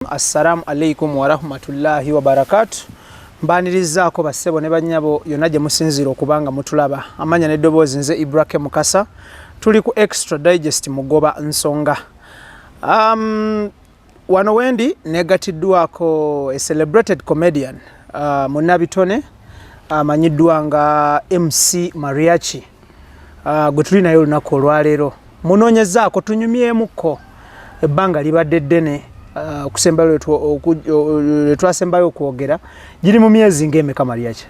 Assalamu alaikum warahmatullahi wabarakatu. Mbanirizaako bassebo ne bannyabo yonna gye musinziira okuba nga mutulaba. Amanya n'eddoboozi nze Ibrake Mukasa. Tuli ku Extra Digest Mugoba Nsonga. Wano wendi negatiddwako a celebrated comedian, munnabitone amanyiddwa nga MC Mariachi, gwe tuli naye olunaku olwaleero. Munoonyezaako tunyumyemukko, ebbanga libadde ddene, okusembayo lwe twasembayo okwogera giri mu myezi ng'emeka, Mariachi?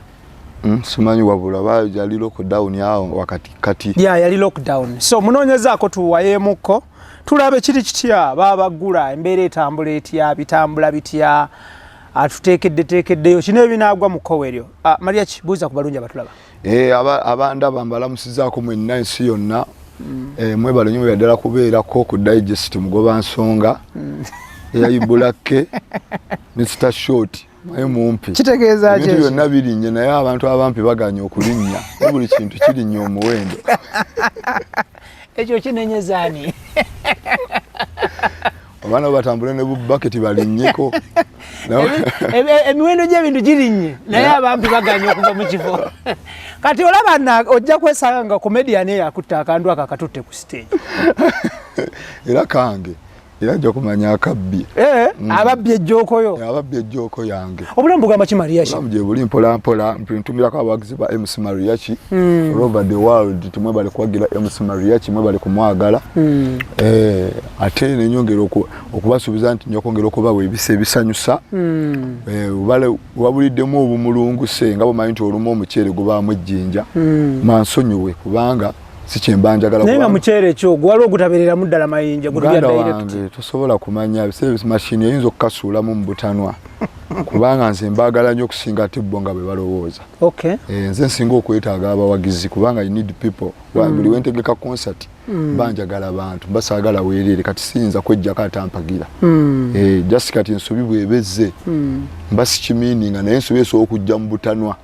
Simanyi, wabula ba yali lockdown awo wakati kati. Ya, yali lockdown. So munoonyezaako tuwayeemukko tulabe kiri kitya, baabagula, embeera etambula etya, bitambula bitya, atuteekedde teekeddeyo kino ebinaagwa mu kkowe eryo. Mariachi, buuza ku balungi abatulaba. Eh, abandaba mbalamusizaako mwenna ensi yonna. Mwebale nnyo ddala kubeerako ku Digest Mugoba Nsonga eyayibulakke Mr Short naye mumpi. Kitegeeza ki? Ebintu ekyo? Byonna birinnye, naye abantu abampi baganye okulinnya, ne buli kintu kirinnya omuwendo. Ekyo kinenyezaani? Abaana batambule ne bubaketi balinnyeko. Emiwendo gy'ebintu girinnye, naye abampi baganye okuva mu kifo. Kati olaba ojja kwesanga nga comedian eyo akutta akantu ako akatutte ku stage. Era kange, era ajja kumanya akabbi. Eh, ababbye ejjookoyo. Ababbye ejjooko yange. Obulamu bugamba ki, Mariachi? Obulamu gye buli mpola mpola. Ntumirako abawagizi ba MC Mariachi all over the world, timwebale kuwagira MC Mariachi, mwebale kumwagala. Eh, ate nenyongera okubasuubiza nti nja kwongera okubawa ebisa ebisanyusa. Eh, wabuliddemu obumulunguse nga bwomanyi nti olumu omuceere gubaamu ejjinja, mansonyiwe kubanga si kyemba njagala. Naye nga muceere ekyo gwaliwo ogutabeereramu ddala mayinja, gutulya Muganda direct. wange, tosobola kumanya biseera mashini eyinza okukasuulamu mu butanwa, kubanga nze mbaagala nnyo okusinga ate bo nga bwe balowooza. Eh, nze nsinga okwetaaga abawagizi kubanga I need people. Buli wentegeka concert mba njagala bantu, mba saagala weerere. Kati siyinza kwejjako atampagira. Eh, just kati ensobi bwebezze mba sikimiininga, naye ensobi esobola okujja mu butanwa,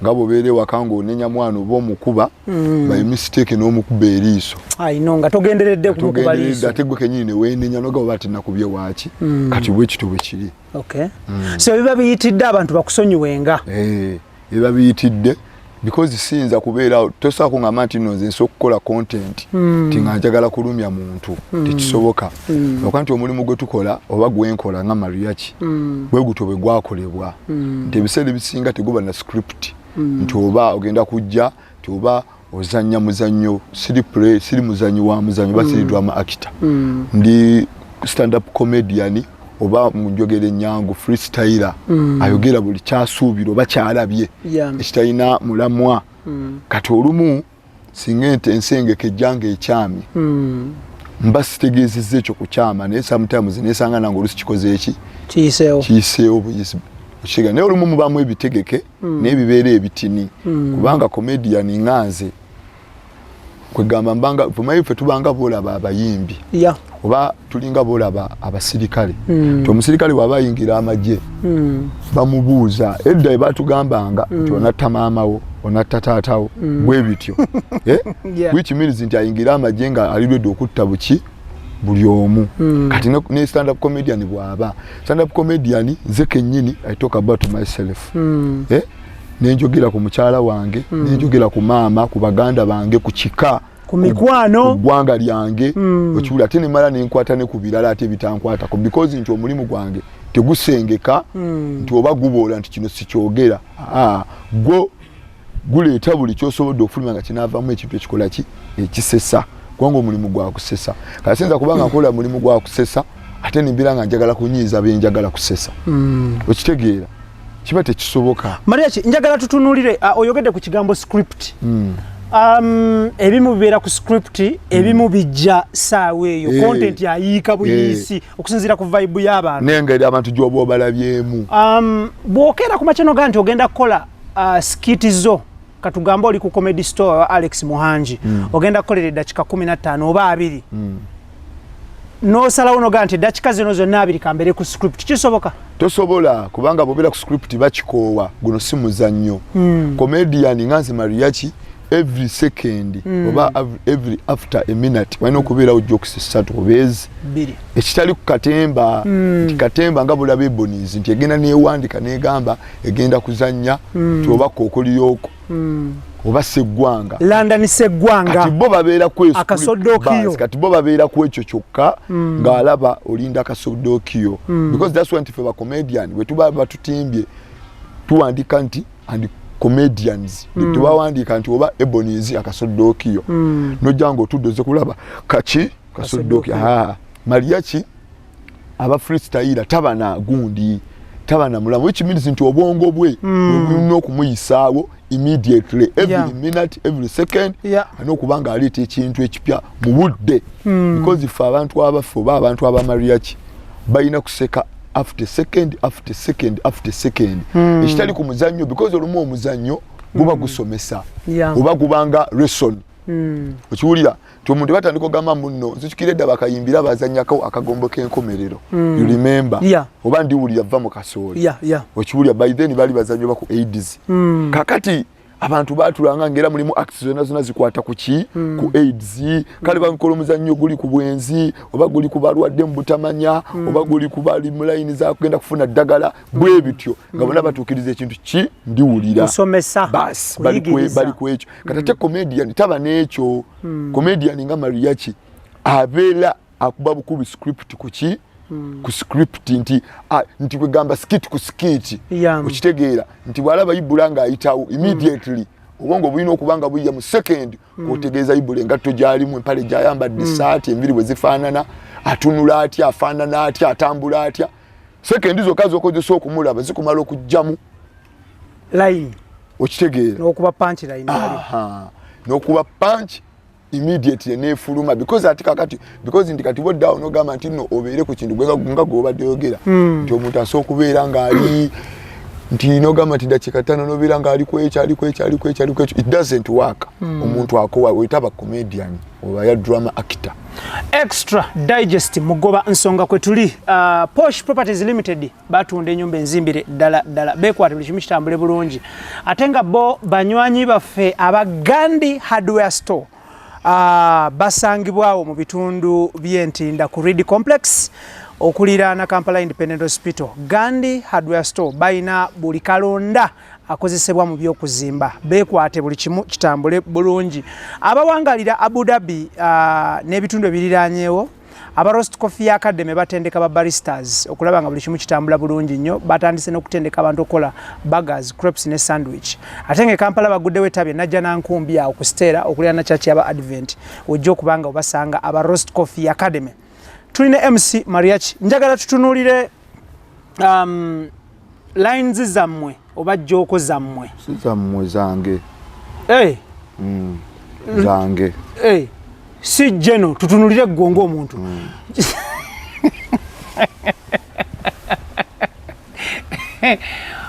nga bw'obeera ewaka ng'onenya mwana oba omukuba by mistake n'omukuba eriiso. Ayino nga togenderedde kumukuba togenderedde liiso. Ate gwe kenyini ne weenenya nogaba oba tinakubye waaki. Kati bwe kityo bwe kiri. Okay, so biba biyitidde abantu bakusonyiwenga. Eh, biba biyitidde because siyinza kubeera, tosobola kuŋŋamba nti nno nze nsobola okukola content nti nga njagala kulumya muntu. Tekisoboka, okuba nti omulimu gwe tukola oba gwenkola nga Mariachi bwe gutyo bwe gwakolebwa, nti ebiseera ebisinga teguba na script nti oba ogenda kujja nti oba ozannya muzannyo. Siri play, siri muzannyi wa muzannyo oba siri drama actor. Ndi stand up comedian, oba mu njogera ennyangu freestyler, ayogera buli kyasuubira oba kyalabye ekitalina mulamwa. Kati olumu singa ente ensengeka ejja nga ekyamye, mba sitegeezezza ekyo kukyama, naye sometimes nesanga nange olusi kikoze eki kiyiseewo. Kiyiseewo buyisi, okitegeera? Naye olumu mubaamu ebitegeke n'ebibeera ebitini, kubanga comedian nga nze, kwegamba mbanga omanyi ffe tubanga boolaba abayimbi oba tulinga boolaba abasirikale, ti omusirikale bw'aba ayingira amagye bamubuuza. Edda bwe batugambanga nti onatta maamawo, onatta taatawo, bwe bityo, eh? Which means nti ayingira amagye nga ali ready okutta buki buli omu. Kati ne stand up comedian, bw'aba stand up comedian, nze kennyini I talk about myself, eh? Nenjogera ku mukyala wange, nenjogera ku maama, ku baganda bange, ku kika, ku mikwano, ku ggwanga lyange, okiwulira? Ate nemala nenkwata ne ku birala ate ebitankwatako, because nti omulimu gwange tegusengeka nti oba guboola nti kino sikyogera. Ah, gwo guleeta buli kyosobodde okufuluma nga kinaavamu ekintu ekikola ki ekisesa, kubanga omulimu gwakusesa. Kati siyinza kubanga nkola mulimu gwakusesa ate nimbira nga njagala kunyiiza benjagala kusesa, okitegeera? Kiba tekisoboka. Mariachi, njagala tutunulire, oyogedde ku kigambo script. Ebimu bibeera ku script, ebimu bijja saawa eyo. Content ayiika buyiisi okusinziira ku vibe y'abantu. N'engeri abantu gy'oba obalabyemu. Bw'okeera ku makya nogaa nti ogenda kukola skit zo, katugambe oli ku Comedy Store wa Alex Muhangi, ogenda kukolera eddakika 15 oba 20, n'osalawo nogaa nti eddakika zino zonna 20 kambeere ku script, kisoboka? Tosobola, kubanga bw'obeera ku script bakikoowa. Guno si muzannyo. Comedian nga nze Mariachi Every second oba every after a minute walina okubeerawo jokes ssatu oba ezi. Bbiri. Ekitali ku katemba, nti katemba nga bulaba Ebonies nti egenda newandika negamba egenda kuzanya nti oba kokoliyoko oba Seggwanga. London Seggwanga. Kati bo babeera ku Akasodokiyo. Kati bo babeera ku ekyo kyokka, ng'alaba olinda akasodokiyo, because that's why nti ffe ba comedian bwe tuba batutimbye tuwandika nti "and comedians". Tebawandiika nti oba Ebonies akasodokiyo, nojja nga otudde oze kulaba kaki kasodoki. Ah, Mariachi aba freestyler taba na gundi, taba na mulamu, which means nti obwongo bwe bulina okumuyisaawo immediately, every minute, every second, alina okuba nga aleeta ekintu ekipya mu budde, because ffe abantu abaffe oba abantu abamariachi balina kuseka after second after second after second, ekitali ku muzannyo, because olumu omuzannyo guba gusomesa oba gubanga lesson. Okiwulira nti omuntu batandika ogamba muno, nzijukira edda bakayimbira bazanyako akagombo k'enkomerero, you remember? Yeah. Oba ndiwulira va mu kasooli. Okiwulira, by then baali bazannyo ba ku AIDS. Kakati abantu batulanga ngaera mulimu acts zonna zonna zikwata ku ki, ku AIDS. Kale bakola omuzannyo guli ku bwenzi oba guli ku balwadde mu butamanya oba guli ku bali mu layini za kugenda kufuna ddagala, bwe bityo nga bonna batuukiriza ekintu ki ndiwulira. Kusomesa. Basi bali Kuyigiriza. Bali ku ekyo. Kati ate comedian taba n'ekyo. Comedian nga Mariachi abeera akuba bukubi script ku ki, ku script, nti ah, nti kwegamba skit ku skit. Okitegeera nti bw'alaba Ibula ng'ayitawo, immediately obwongo bulina okuba nga buyya mu second kwotegeeza Ibula, engatto gy'alimu, empale gy'ayambadde, essaati, enviri bwe zifaanana, atunula atya, afaanana atya, atambula atya. Second zokka z'okozesa okumulaba zikumala okugjamu line. Okitegeera? N'okuba punch line wali. Aha. N'okuba punch immediately nefuluma, because ati kakati, because nti kati boddawo nogamba nti nno obeere ku kintu nga gwobadde yogera nti omuntu asobola okubeera ng'ali nti nogamba nti dakiika 5 nobeera ng'ali ku ekyo, ali ku ekyo, ali ku ekyo, ali ku ekyo. It doesn't work. Omuntu akowa, wetaba comedian oba ya drama actor. Extra Digest mugoba nsonga kwe tuli. Posh Properties Limited batunda ennyumba enzimbire ddala ddala, beekwate buli kimu kitambule bulungi. Ate nga bo banywanyi baffe aba Gandhi Hardware Store, basangibwawo mu bitundu by'Entinda ku Reed Complex okuliraana Kampala Independent Hospital. Gandhi Hardware Store balina buli kalonda akozesebwa mu byokuzimba, beekwate buli kimu kitambule bulungi. Abawangalira Abu Dhabi n'ebitundu ebiriranyeewo, aba Roast Coffee Academy batendeka ba baristas okulaba nga buli kimu kitambula bulungi nnyo. Batandise n'okutendeka abantu okukola burgers, crepes ne sandwich. Ate nga e Kampala baguddewo ettabi Najja Nankumbi awo ku Stera okuliraana church y'aba Advent, ojja okuba nga obasanga aba Roast Coffee Academy. Tulina MC Mariachi, njagala tutunuulire lines zammwe oba joke zammwe. Si zammwe, zange. Hey. Zange. Hey. Si jeno tutunulire ggwe ng'omuntu.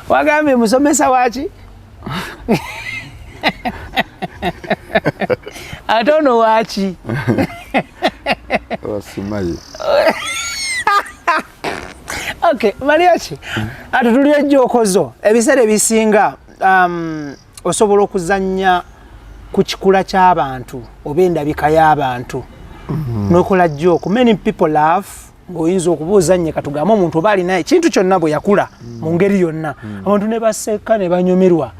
Wagambye musomesa waki, ate ono waki? Simaye. Okay, Mariachi, ate tuli e joke zo. Ebiseera ebisinga osobola okuzannya ku kikula ky'abantu oba endabika y'abantu n'okola joke, many people laugh, ng'oyinza okubuuza nnye katugambe omuntu oba alina ekintu kyonna bwe yakula mu ngeri yonna, abantu ne baseka ne banyumirwa.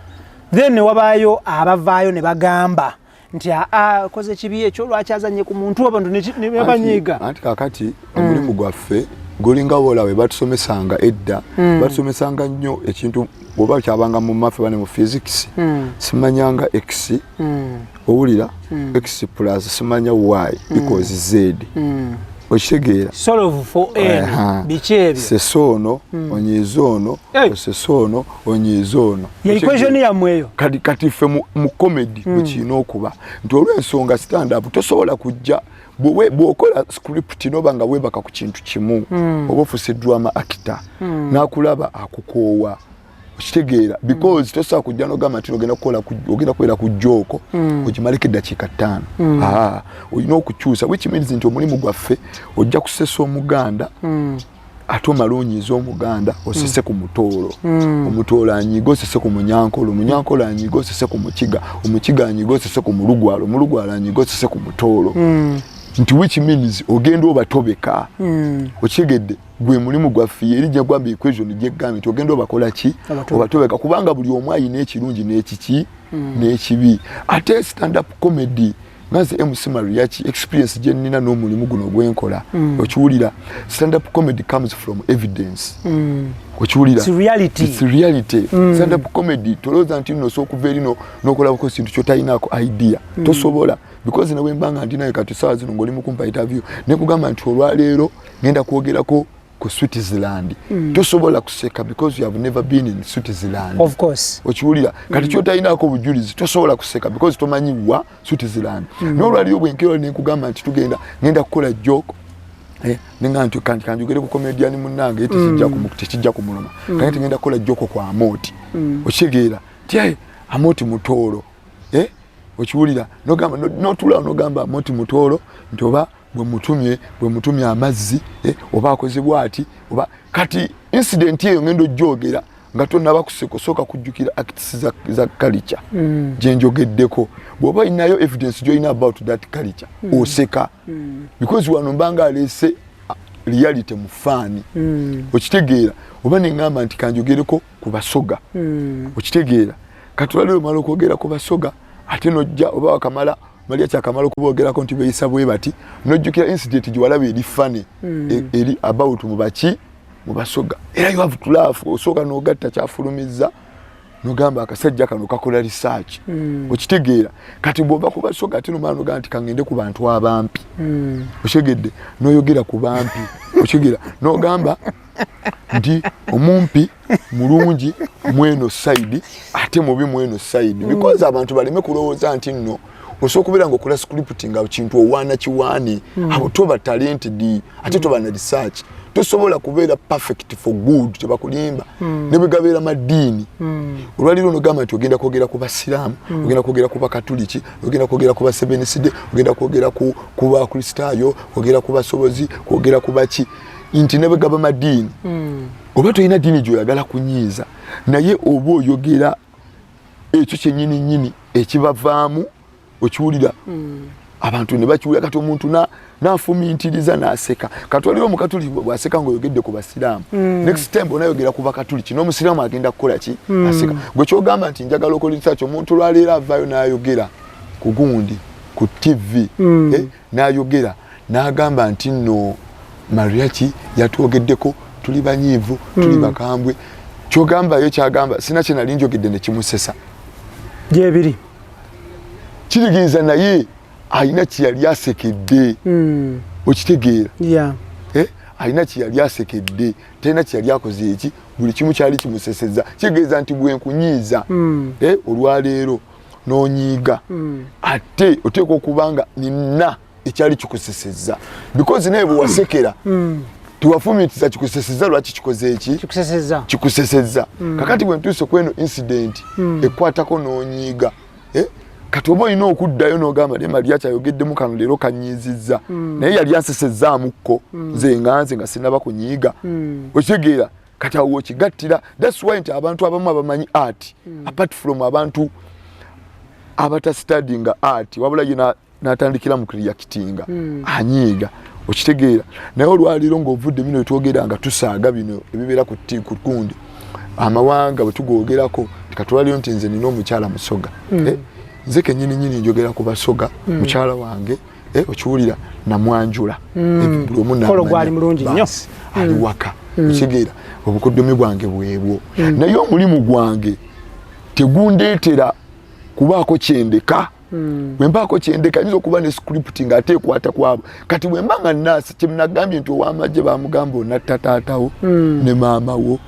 Then ne wabaayo abavaayo ne bagamba nti aa, koze kibi ekyo, lwaki azanye ku muntu? Abantu ne banyiiga. Anti kakati omulimu gwaffe gulinga wola we batusomesanga edda, batusomesanga nnyo ekintu bwoba kyabanga mu math bane mu physics, simanyanga x, owulira, x plus simanya y equals z, okitegeera? Solve for n. Biki ebyo? Sesa ono, onyiiza ono. Hey. Osesa ono, onyiiza ono. Ye equation yammwe eyo. Kati ffe mu comedy bwe kirina okuba nti olw'ensonga stand up tosobola kujja bw'okola script noba nga weebaka ku kintu kimu oba ofuse drama actor n'akulaba akukoowa, okitegeera? Because tosobola kujja n'ogamba nti ogenda kukola ogenda kubeera ku joke ogimaleko eddakiika 5. Ah, olina okukyusa, which means nti omulimu gwaffe ojja kusesa Omuganda. Ate omala onyiiza Omuganda, osese ku Mutoolo. Omutoolo anyiiga, osese ku Munyankolo. Omunyankolo anyiiga, osese ku Mukiga. Omukiga anyiiga, osese ku Mulugwalo. Omulugwalo anyiiga, osese ku Mutoolo. Nti which means ogenda obatobeka. Okitegedde? Gwe mulimu gwaffe, eri gyegwamba equation gyegambye nti ogenda obakola ki? Obatobeka. Obatobeka, kubanga buli omu ayina ekirungi n'ekiki n'ekibi. Ate stand up comedy, nga nze MC Mariachi, experience gye nnina n'omulimu guno gwenkola, okiwulira, stand up comedy comes from evidence. Okiwulira? It's reality. It's reality. Stand up comedy, tolowooza nti nno osobola okuva eri n'okolabako kintu kyotalinaako idea. Tosobola, because newe mbanga ndi naye kati saawa zino ng'oli mu kumpa interview, nekugamba nti olwaleero ngenda kwogerako ku Switzerland, tosobola kuseka because you have never been in Switzerland. Of course. Okiwulira? Kati kyotalinaako obujulizi tosobola kuseka because tomanyi wa Switzerland. N'olwaliyo bwenkero nenkugamba nti tugenda ngenda kukola joke, nenga nti kanti kanjogere ku comedian munnange, tekijja kumuluma. Kati tugenda kukola joke ku Amooti. Okitegeera ti Amooti Mutoolo, eh? Okiwulira? Nogamba notula nogamba Amooti Mutoolo, nti oba bwe mutumye amazzi, oba akoze bwati oba. Kati incident eyo ngenda ojjogera nga tonaba kuseka, osooka kujjukira acts za culture gyenjogeddeko. Bw'oba olinayo evidence gyolina about that culture, oseka because wano mbanga aleese reality mu funny. Okitegeera? Oba neŋŋamba nti kanjogereko ku Basoga. Okitegeera? Kati olwaliro omala okwogera ku Basoga, ate nojja oba wakamala malia kyakamala okubogerako nti beeyisa bwe bati, nojjukira incident gyewalaba eri funny, eri about mu baki, mu Basoga, era you have to laugh. Osooka n'ogatta kyafulumizza, nogamba akasajja kano kakola research. Okitegeera? Kati bw'ova ku Basoga, ate nomala nogamba nti kangende ku bantu abampi. Okitegedde? Noyogera ku bampi. Okitegeera? Nogamba nti omumpi mulungi mweno side, ate mubi mweno side, because abantu baleme kulowooza nti nno osobola okubeera nga okola script nga kintu owaana kiwaani. Abo toba talented, ate toba na research. Tosobola kubeera perfect for good, tebakulimba. Ne bwe gabeera madiini, olwaliro onogamba nti ogenda kwogera ku Basiraamu, ogenda kwogera ku Bakatuliki, ogenda kwogera ku Baseveniside, ogenda kwogera ku Bakristaayo, kwogera ku basobozi, kwogera ku baki, nti ne bwe gaba madiini, oba tolina diini gyoyagala kunyiiza, naye oba oyogera ekyo kyenyini nyini ekibavaamu. Okiwulira? Abantu ne bakiwulira. Kati omuntu n'afumintiriza n'aseka. Kati waliwo Omukatuliki bw'aseka ng'oyogedde ku Basiraamu, next time onayogera ku Bakatuliki, n'Omusiraamu agenda kukola ki? Aseka. Gwe kyogamba nti njagala okola research, omuntu olwaleero avaayo n'ayogera ku gundi ku TV, n'ayogera n'agamba nti nno Mariachi yatwogeddeko tuli banyiivu, tuli bakambwe. Kyogambayo kyagamba sina kye nali njogedde ne kimusesa. Gyebiri. Kirigiriza, naye alina kyeyali asekedde. Okitegeera? Yeah. Eh, alina kyeyali asekedde, talina kyeyali akoze eki, buli kimu kyali kimuseseza. Kitegeeza nti bwenkunyiiza, olwaleero n'onyiiga, ate oteekwa okuba nga nina ekyali kikuseseza, because naye bwewasekera tewafumitiza kikuseseza lwaki kikoze eki. Kikuseseza. Kikuseseza. Kakati bwe ntuuse kweno incident ekwatako n'onyiiga, kati oba olina okuddayo n'ogamba naye Mariachi ayogeddemu kano leero kanyiizizza, naye yali ansesezaamukko nze nga nze nga sinaba kunyiiga. Okitegeera? Kati awo okigattira. That's why nti abantu abamu abamanyi art, apart from abantu abatastudyinga art, wabula ye n'atandikira mu kureactinga, anyiiga. Okitegeera? Naye olwaleero ng'ovudde bino etwogera nga tusaaga bino ebibeera ku gundi amawanga bwe tugogerako, katwaliro nti nze nina omukyala Musoga. Nze kenyini nyini njogera ku Basoga. Mukyala wange, okiwulira, namwanjula. Buli omu Mukolo gwali mulungi nnyo. Basi, ali waka. Okitegeera? Obukoddomi bwange bwebwo, naye omulimu gwange tegundeetera kubaako kyendeka. Bwe mpaako kyendeka, nyinza okuba ne script ng'ate ekwata kwabo. Kati bwe mba nga naasi kyenagambye nti ow'amagye bamugamba onatta taatawo ne maama wo.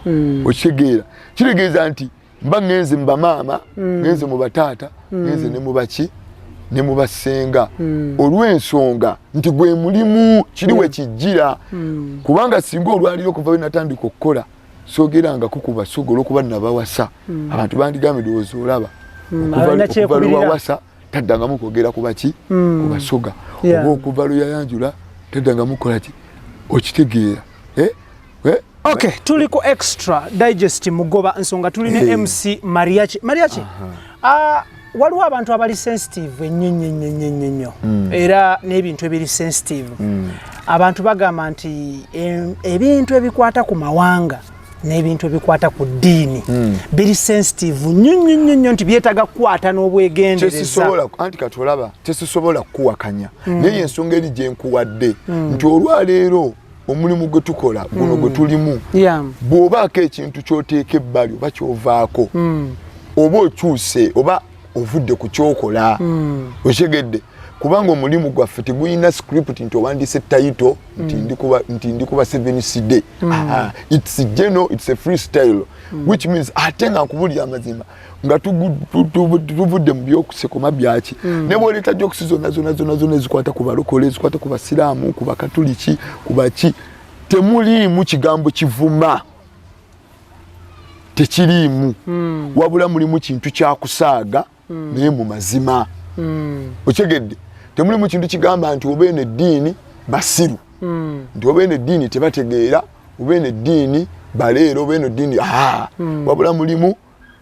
Okitegeera? Kitegeeza nti mba ngenze mu bamaama, ngenze mu bataata, ngenze ne mu baki, ne mu basenga, olw'ensonga nti gwe mulimu kiri we kijjira. Kubanga singa olwaliro okuva we natandika okukola soogerangako ku Basoga olwokuba nabawasa, abantu bandigambye ndowooza olaba Alina okuva kyekubirira. lwewawasa taddangamu kwogera ku baki, ku Basoga, oba okuva lwe yayanjula taddangamu kukola ki. Okitegeera? Eh? Eh? Okay, tuli ku Extra Digest Mugoba nsonga tuli ne Hey. MC Mariachi. Mariachi. Ah, waliwo abantu abali sensitive ennyo ennyo ennyo ennyo ennyo ennyo era n'ebintu ebiri sensitive. Abantu bagamba nti ebintu ebikwata ku mawanga n'ebintu ebikwata ku ddiini biri sensitive nnyo nnyo nnyo nnyo nti byetaaga kukwata n'obwegendereza. Kyesisobola, anti kati olaba tesisobola kukuwakanya, naye ensonga eri gyenkuwadde nti olwaleero omulimu gwe tukola guno gwe tulimu, bw'obaako ekintu ky'oteeka ebbali oba ky'ovaako oba okyuse oba ovudde ku kyokola, okitegedde? Kubanga omulimu gwaffe tegulina script nti owandiise title nti ndi kuba Seventh Day. It's general, it's a freestyle, which means ate nga nkubulira amazima nga tuvudde mu byokusekoma byaki, ne bwoleeta jokes zonna zonna zonna zonna ezikwata ku balokole, ezikwata ku basiraamu, ku bakatuliki, ku baki, temuliimu kigambo kivuma, tekiriimu, wabula mulimu kintu kyakusaaga naye mu mazima. Okitegedde? Temulimu kintu kigamba nti oba eno eddiini basiru, nti oba eno eddiini tebategeera, oba eno eddiini baleero, oba eno eddiini, wabula mulimu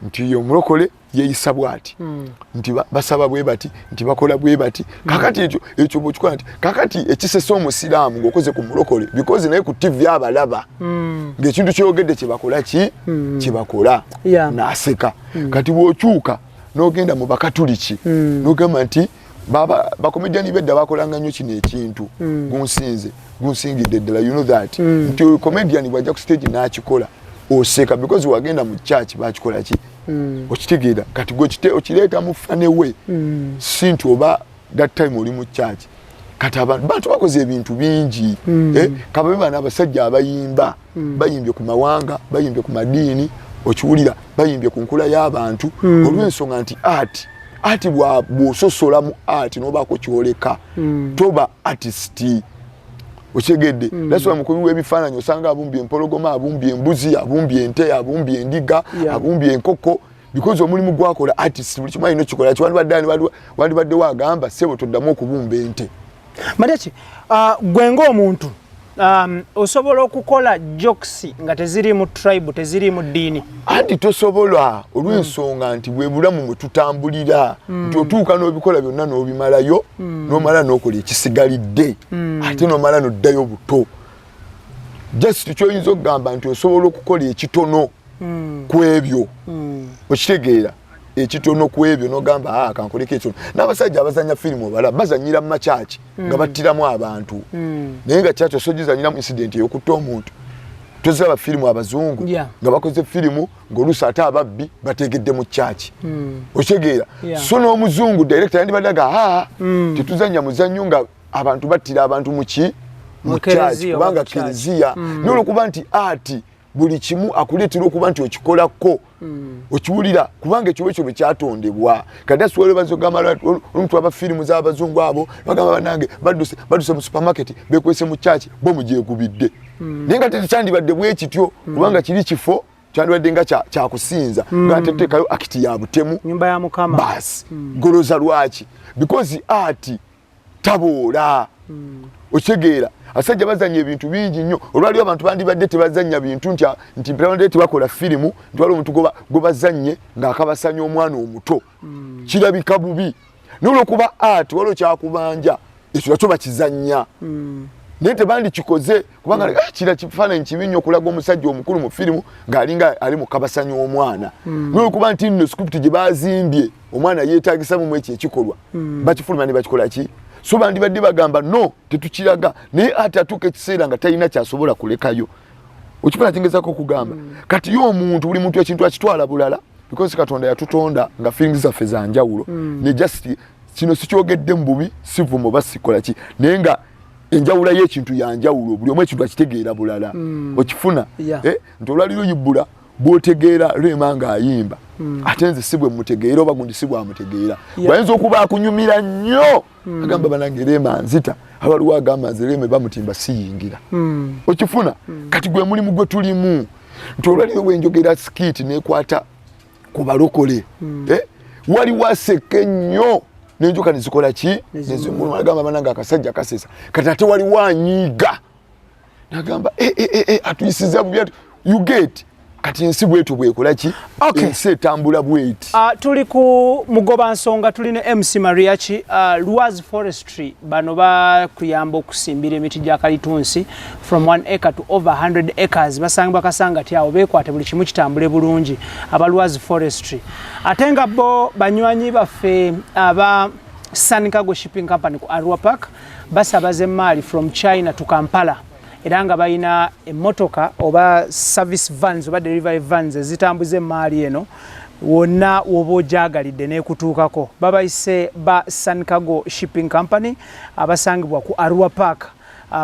nti omulokole yeeyisa bwati, nti basaba bwe bati, nti bakola bwe bati. Kakati ekyo bwekikola nti kakati ekisesa omusiraamu ng'okoze ku mulokole, because naye ku TV abalaba ng'ekintu kyeyogedde kyebakola ki kyebakola, n'aseka. Kati bw'okyuka n'ogenda mu bakatuliki n'ogamba nti bakomediani bedda bakolanga nnyo kino ekintu, gunsinze, gunsingidde ddala, you know that nti oyo comedian bw'ajja ku stage n'akikola oseka because wagenda mu church bakikola ki, okitegeera? Kati gwe okireeta mu funny way, si nti oba that time oli mu church. Kati abantu bantu bakoze ebintu bingi, eh, kababe bano abasajja abayimba, bayimbye ku mawanga, bayimbye ku madiini, okiwulira? Bayimbye ku nkula y'abantu, olw'ensonga nti art bw'ososola mu art n'obaako kyoleka, toba artist, okitegedde? That's why mukubi w'ebifaananyi osanga abumbye empologoma, abumbye embuzi, abumbye ente, abumbye endiga, abumbye enkoko, because omulimu gwakola artist buli kimu alina okikola. Wandibaddewo agamba, "Ssebo, toddamu okubumba ente." Mariachi, gwe ng'omuntu osobola okukola jokes nga teziri mu tribe, teziri mu ddiini? Anti tosobola, olw'ensonga nti bwe bulamu mwe tutambulira, nti otuuka n'obikola byonna n'obimalayo, n'omala n'okola ekisigalidde, ate n'omala n'oddayo buto. Just kyoyinza okugamba nti osobola okukola ekitono ku ebyo, okitegeera? Ekitono ku ebyo n'ogamba, "Ah, kankoleko ekitono." N'abasajja abazanya firimu obalaba bazanyira mu makyaki nga battiramu abantu, naye nga kyaki osogizanyiramu incident ey'okutta omuntu. Toziraba firimu abazungu nga bakoze firimu ng'oluusi ate ababbi bategedde mu kyaki, okitegeera? So n'omuzungu director yandibadde aga, "Aa, tetuzanya muzannyo nga abantu battira abantu muki mu Mu kyaki," kereziya oba kubanga mu church. kereziya nolwokuba nti art buli kimu akuleetera okuba nti okikolako, okiwulira? Kubanga ekiwo ekyo bwe kyatondebwa. Kati asiwale bazogamba olumu twaba firimu z'abazungu abo bagamba, "Banange, badduse mu supermarket, bekwese mu kyaki, bo mugyekubidde." Naye nga tekyandibadde bwe kityo, kubanga kiri kifo kyandibadde nga kyakusinza, nga teteekayo act ya butemu. Nyumba ya Mukama. Basi goloza lwaki? Because art taboola, okitegeera? Abasajja bazanya ebintu bingi nnyo. Olwaliwo abantu bandibadde tebazanya bintu nti bandibadde tebakola firimu nti waliwo omuntu gwe bazanye ng'akabasanya omwana omuto, kirabika bubi. Naye olwokuba art waliwo kyakubanja, ekyo nakyo bakizanya, naye tebandikikoze kubanga kira kifaananyi kibi nnyo okulaga omusajja omukulu mu firimu ng'alinga ali mu kabasanya omwana. Naye olwokuba nti nno script gye bazimbye omwana yeetagisamu mu ekyo ekikolwa, bakifuluma ne bakikola ki. So bandibadde bagamba, "No, tetukiraga." Naye ate atuuka ekiseera nga talina kyasobola kulekayo. Okifuna kyengezako okugamba? Kati ye omuntu, buli muntu ekintu akitwala bulala, because Katonda yatutonda nga feelings zaffe za njawulo. Ne just kino sikyogedde mu bubi, sivuma oba sikola ki, naye nga enjawula y'ekintu yanjawulo, buli omu ekintu akitegeera bulala, okifuna? Yeah. Eh, nti olwaliro yibbula bw'otegeera Rema ng'ayimba, ate nze si bwe mutegeera, oba gundi si bwamutegeera. Bwayinza okuba akunyumira nnyo, agamba, "Banange, Rema nzita." Abaliwo agamba, "Nze Rema bamutimba siyingira." Okifuna? Kati gwe mulimu gwe tulimu nti olwaliro bwenjogera skit nekwata ku balokole, eh, waliwo aseka ennyo n'enjoka nezikola ki, nezimuluma, agamba, "Banange, akasajja kasesa." Kati ate waliwo anyiiga. Nagamba, "Eh, eh, eh, eh, atuyisiza bubi." You get? Kati ensi bwetu bwekola ki? Ensi etambula bweti. Tuli ku Mugoba Nsonga, tuli ne MC Mariachi. Lwaz Forestry bano bakuyamba okusimbira emiti gya kalitunsi from 1 acre to over 100 acres. Basangibwa Kasangati awo, beekwate buli kimu kitambule bulungi, aba Lwaz Forestry. Ate nga bo banywanyi baffe aba Sun Cargo Shipping Company ku Arua Park basabaza emaali from China to Kampala, era nga balina emmotoka oba service vans oba delivery vans ezitambuza emaali eno wonna woba ogyagalidde n'ekutuukako. Babayise ba Sun Cargo Shipping Company abasangibwa ku Arua Park.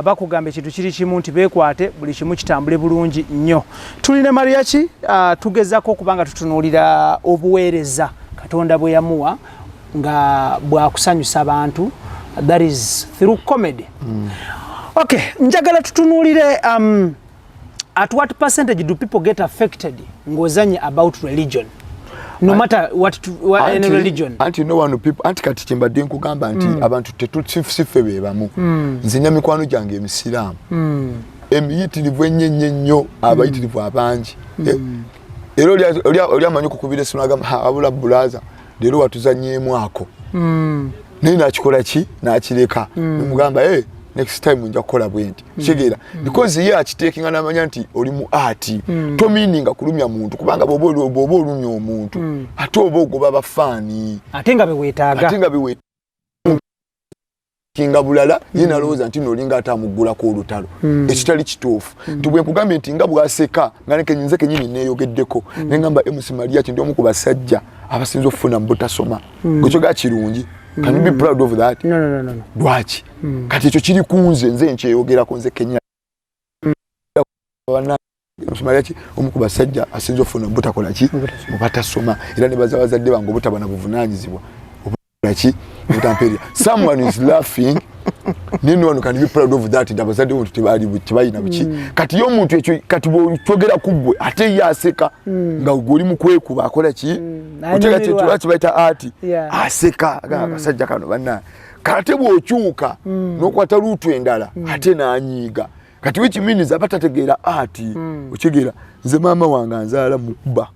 Bakugamba ekintu kiri kimu nti beekwate buli kimu kitambule bulungi nnyo. Tulina Mariachi, tugezako okuba nga tutunuulira obuweereza Katonda bwe yamuwa nga bwakusanyusa abantu, that is through comedy. Okay, njagala tutunuulire at what percentage do people get affected ng'ozanye about religion, no matter what any religion? Anti no one people, anti kati kyembadde nkugamba nti abantu tetusiffe be bamu. Nze nina mikwano gyange emisiraamu emiyitirivu ennyo ennyo ennyo, abayitirivu abangi. Era oli amanyi okukubira esimu nagamba, "Ha, abula bulaza, leero watuzanyeemu ako." Naye nakikola ki? Nakireka. Nemugamba, "Hey, next time nja kukola bwenti." Kitegeera? Because ye akiteekinga namanya nti oli mu art, tomininga kulumya muntu, kubanga bw'oba olumya omuntu, ate oba ogoba bafaani. Ate nga beweetaaga. Ate nga bewe kinga bulala. Ye nalowooza nti nolinga ate amuggulako olutalo, ekitali kituufu. Nti bwe nkugambye nti nga bwaseka nga nze kenyini neeyogeddeko, neŋŋamba MC Mariachi ndi omu ku basajja abasinza okufuna mu butasoma. Gwekyogaa kirungi, can you be proud of that? No, no, no, no, no. Lwaki? Kati ekyo kiri ku nze, nze nkyeyogerako nze kenyini. MC Mariachi omu ku basajja asinza okufuna mu butakola ki? Mu butasoma. Mu batasoma. Era ne baza bazadde bange obutaba na buvunaanyizibwa ki butampeerera. Someone is laughing, naye no one can be proud of that, nti abazadde bo tebaali tebalina buki. Kati ye omuntu ekyo, kati bw'okyogera ku ggwe, ate ye aseka nga gwe oli mu kwekuba akola ki? Otega. Anyumirwa. Lwaki bayita ati aseka agamba, akasajja kano bannaye. Kate bw'okyuka n'okwata route endala, ate n'anyiiga. Kati which means aba tategeera ati. Okitegeera? Nze maama wange anzaala mukuba,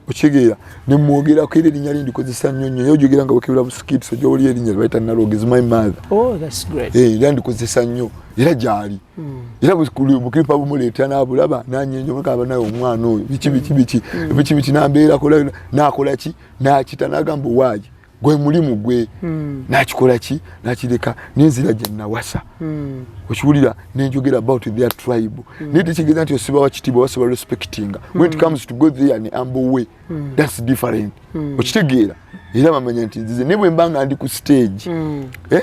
okitegeera, nemwogerako, era erinnya lindikozesa nnyo nnyo. Ojogera nga wekebera busikiti, so gyoli erinnya lyebayita Nalogo is my mother. Oh, that's great. Eh, era ndikozesa nnyo, era gyali, era bukiripa bumuleeta n'abulaba nanyenja mukaba naye omwana oyo biki biki biki biki biki nambeerako nakola ki, nakita, nagamba, "Owaayi gwe mulimu gwe." Nakikola ki? Nakireka nenzira gye nawasa. Okiwulira? Nenjogera about their tribe, naye tekitegeeza nti osiba wakitiibwa, wasiba respectinga. When it comes to go there ne humble way, that's different. Okitegeera? Era bamanya nti nzize, naye bwe mba nga ndi ku stage, eh?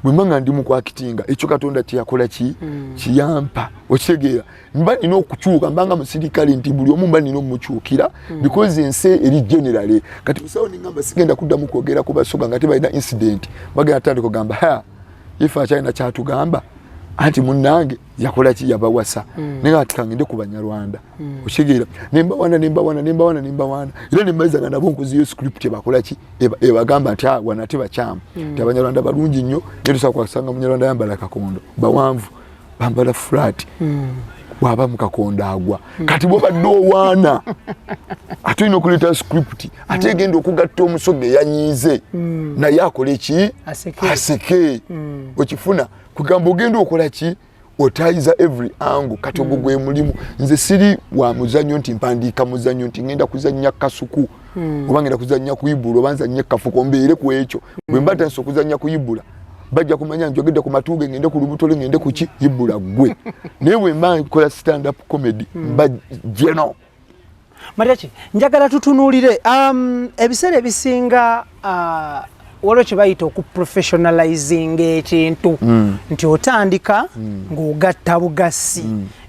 Bwe mba nga ndi mu kwakitinga, ekyo Katonda kyeyakola ki kiyampa. Okitegeera? Mba nina okukyuka, mbanga musirikale nti buli omu mba nina omukyukira, because ensi eri generally. Kati musawo ningamba sigenda kuddamu kwogera ku Basoga nga tebalina incident, bagenda tandika ogamba, "Ha, ife akyalina kyatugamba." Anti munnange yakola ki? Yabawasa. Naye nga kangende ku Banyarwanda. Okitegeera? Nembawana, nembawana, nembawana, nembawana, era nembaliza nga nabo nkuziyo script ebakola ki? Ebagamba nti, "Ah, wano ate bakyamu." Nti Abanyarwanda balungi nnyo, naye tosobola kwasanga Munyarwanda yambala kakondo. Bawanvu, bambala flat, bwaba mu kakondo agwa. Kati bwobadde owaana, ate olina okuleeta script ate egenda okugatta Omusoga eyanyiize naye akole ki? Aseke. Aseke. Okifuna? Kugamba ogenda okola ki? Otayiza every angle. Kati ogwo gwe mulimu. Nze siri wa muzannyo nti mpandiika muzannyo nti ngenda kuzannya kasuku oba ngenda kuzannya kuyibula oba nzannye kafuko mbeere ku ekyo. Bwe mba tandise okuzannya kuyibula, bajja kumanya njogedde ku matuge, ngende ku lubuto lwe, ngende kuki yibula gwe. Naye bwe mba nkola stand up comedy, mba geno. Mariachi, njagala tutunuulire ebiseera ebisinga waliwo kye bayita okuprofessionalizinga ekintu, nti otandika ng'ogatta bugasi.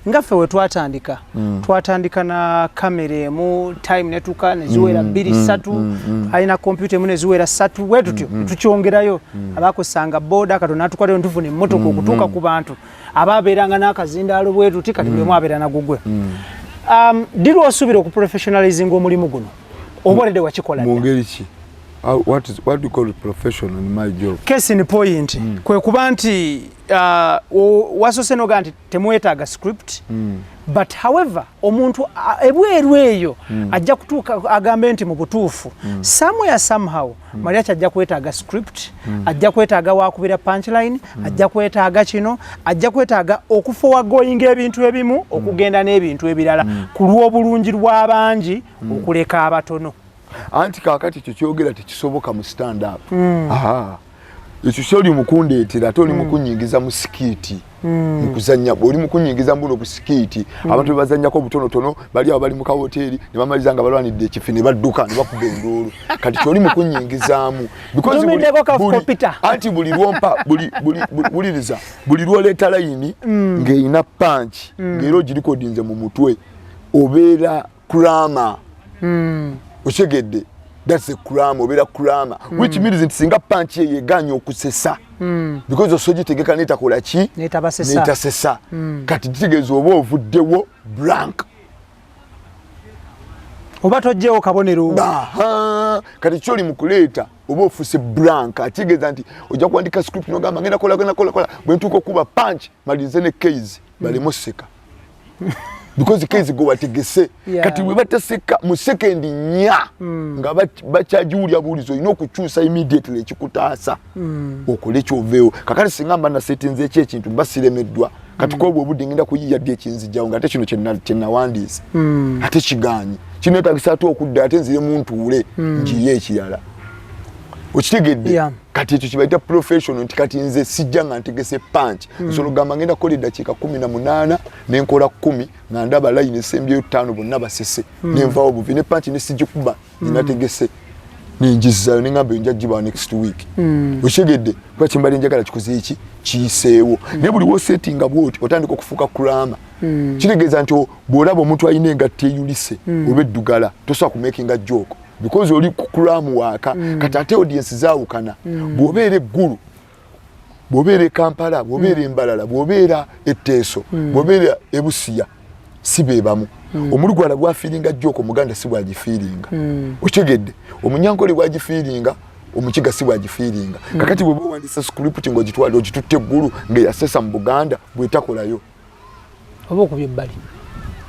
Nga ffe we twatandika, twatandika na kamera emu, time netuka neziwera bbiri, ssatu, alina kompyuta emu neziwera ssatu, bwe tutyo tukyongerayo. Abakozesanga boda, katono natukwatayo ntufuna emmotoka okutuuka ku bantu ababeeranga n'akazindaalo bwe tuti. Kati buli omu abeera nagugwe. Ddi lwosuubira okuprofessionalizinga omulimu guno, oba olede wakikola Mu dda? ngeri ki? What do you call professional in my job? Case in point, kwe kuba nti wasose noga nti temwetaaga script, but however omuntu ebweru eyo ajja kutuuka agambe nti mu butuufu somewhere somehow Mariachi ajja kwetaaga script, ajja kwetaaga wakubira punchline, ajja kwetaaga kino, ajja kwetaaga okufowagoyinga ebintu ebimu, okugenda n'ebintu ebirala ku lw'obulungi lw'abangi, okuleka abatono. Anti kaakati ekyo kyogera tekisoboka mu stand up. Aha. Ekyo kyoli mukundeetera, ate oli mukunyingiza mu skit, mukuzanya, oli mukunyingiza mbuno bu skit. Abantu bebazanyako obutonotono bali awo bali mu kawoteeri ne bamaliza nga balwanidde ekifi ne badduka ne bakuba enduulu. Kati kyoli mukunyingizaamu. Because Ntumiddeko ka Peter. Anti buli lwompa wuliriza, buli lwoleeta layini ng'erina punch, ng'era ogirikodinze mu mutwe, obeera crammer. Okitegedde? That's a crammer, obeera crammer, which means nti singa punch eyo eganye okusesa, because osogitegeka netakola ki? Netabasesa. Netasesa. Kati kitegeeza oba ovuddewo blank. Oba tojjewo kabonero. Aha, kati kyoli mu kuleeta oba ofuuse blank. Akitegeeza nti ojja kuwandika script nogamba ngenda kola, ngenda kola, kola, bwe ntuuka okuba punch malirize ne case, baleme oseka because case gwe wategese. Kati bwe bataseka mu sekendi 4 nga bakyagiwulya buwulizi, olina okukyusa immediately ekikutaasa okole kyoveewo. Kakati singa mba nasetinze eki ekintu mba siremeddwa. Kati kwobwo obudde ngenda kuyiya ddi ekinzijjawo nga ate kino kyenawandiise ate kigaanyi, kineetagisa ate okudda ate nziremu ntuule njiye ekirala. Okitegedde? Yeah. Kati ekyo kibayita professional, nti kati nze sijja nga ntegese punch. Nsobola okugamba ngenda kukola eddakiika 18 nenkola 10 nga ndaba layini esembyeyo ttaano bonna basese, nenvawo buvi ne punch nesigikuba ninategese nenjizaayo nengamba nja giba next week. Okitegedde? Kuba kyembadde njagala kikoze eki kiyiseewo. Naye buli wosetinga bwoti otandika okufuuka crammer. Kitegeeza nti bw'olaba omuntu alina engatto eyulise oba eddugala, tosobola kumakinga joke because oli ku cram waaka. Kati ate audience zaawukana. Bw'obeera eggulu, bw'obeera e Kampala, bw'obeera embalala, bw'obeera eteeso, bw'obeera ebusiya, si be bamu. Omulugwala bwafiiringa joke, omuganda si bwagifiiringa. Okitegedde? Omunyankole bwagifiiringa, omukiga si bwagifiiringa. Kakati bweba owandisa script ng'ogitwala ogitutte eggulu ng'eyasesa mu Buganda, bwetakolayo oba okubya ebbali.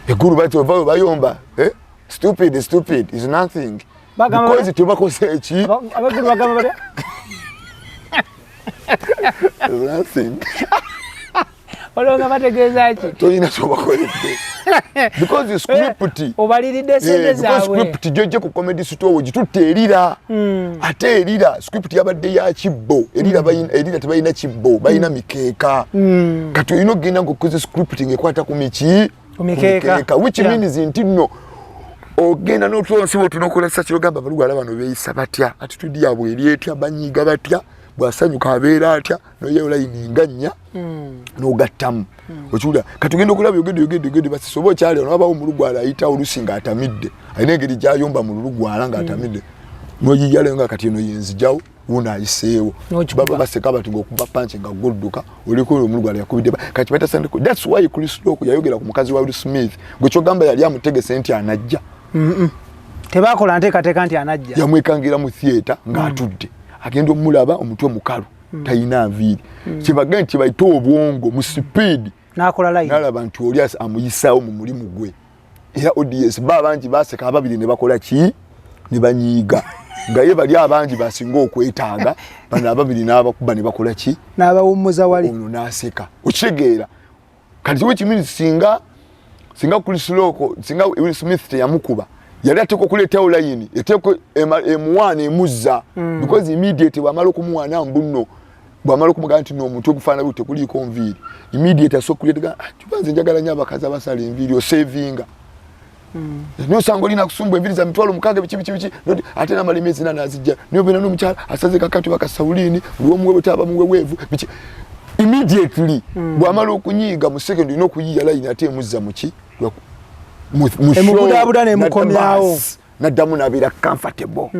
Eggulu bati ovayo bayomba, eh? Stupid, stupid is nothing. Bagamba because tebakoze eki. Abaggulu bagamba batya? Is nothing. Olowooza bategeeza ki? Tolina kyobakoledde because script obaliridde sente because zaabwe. Script gyojje ku Comedy Store ogitutte erira, ate erira script yabadde ya kibbo, erira erira tebalina kibbo, balina mikeeka. Kati olina okugenda ngaokoze script ngaekwata ku miki? Ku mikeeka. Which means nti nno ogenda n'otula nsiba otunokola sakirogamba abalugala bano beeyisa batya, attitude yaabwe eri etya, banyiiga batya, bw'asanyuka abeera atya, noyeyo layini nga nnya n'ogattamu. Okiwulira? Kati ogenda okulaba yogedde, yogedde, yogedde, basise oba okyali ono wabawo omulugwala ayita olusi ng'atamidde, alina engeri gyayomba mu lulugwala ng'atamidde, n'oyiyalayo nga kati eno yenzijjawo, wuno ayiseewo. N'okikuba. Baba baseka bati ng'okuba punch nga godduka oliko oyo omulugwala yakubidde kati baita sente. That's why Chris Rock yayogera ku mukazi wa Will Smith gwe kyogamba yali amutegese nti anajja. Tebakola nteekateeka nti anajja. Yamwekangira mu theatre ng'atudde, agenda omulaba omutwe mukalu, talina nviiri. Kyebagenda nti kyebayita obwongo mu speed. N'akola line. Nalaba nti oli amuyisaawo mu mulimu gwe, era audience ba bangi baseka, ababiri ne bakola ki? Ne banyiiga, nga ye bali abangi basinga okwetaaga bano ababiri n'abakuba ne bakola ki? N'abawummuza wali. Ono n'aseka. Okitegeera? Kati which means singa Chris Rock, singa Will Smith teyamukuba, yali ateekwa okuleetawo layini eteekwa emuwaana emuzza, because immediate bw'amala okumuwaana mbunno, bw'amala okumugamba nti no omutwe gufaanana bwe tekuliiko nviiri, immediate asobola okuleeta, ah, kiba nze njagala nnyo abakazi abasala enviiri, osevinga nosanga olina kusumbwa enviiri za 60,000, biki biki biki. Ate namala emyezi ena nazijja, naye obeera n'omukyala asaze kakati bakasawuliini lwomuwewe taba muweweevu biki. Immediately bw'amala okunyiiga mu second olina okuyiiya layini ate emuzza muki? Mu show, Emubudaabuda n'emukomyawo. Basi, naddamu nabeera comfortable.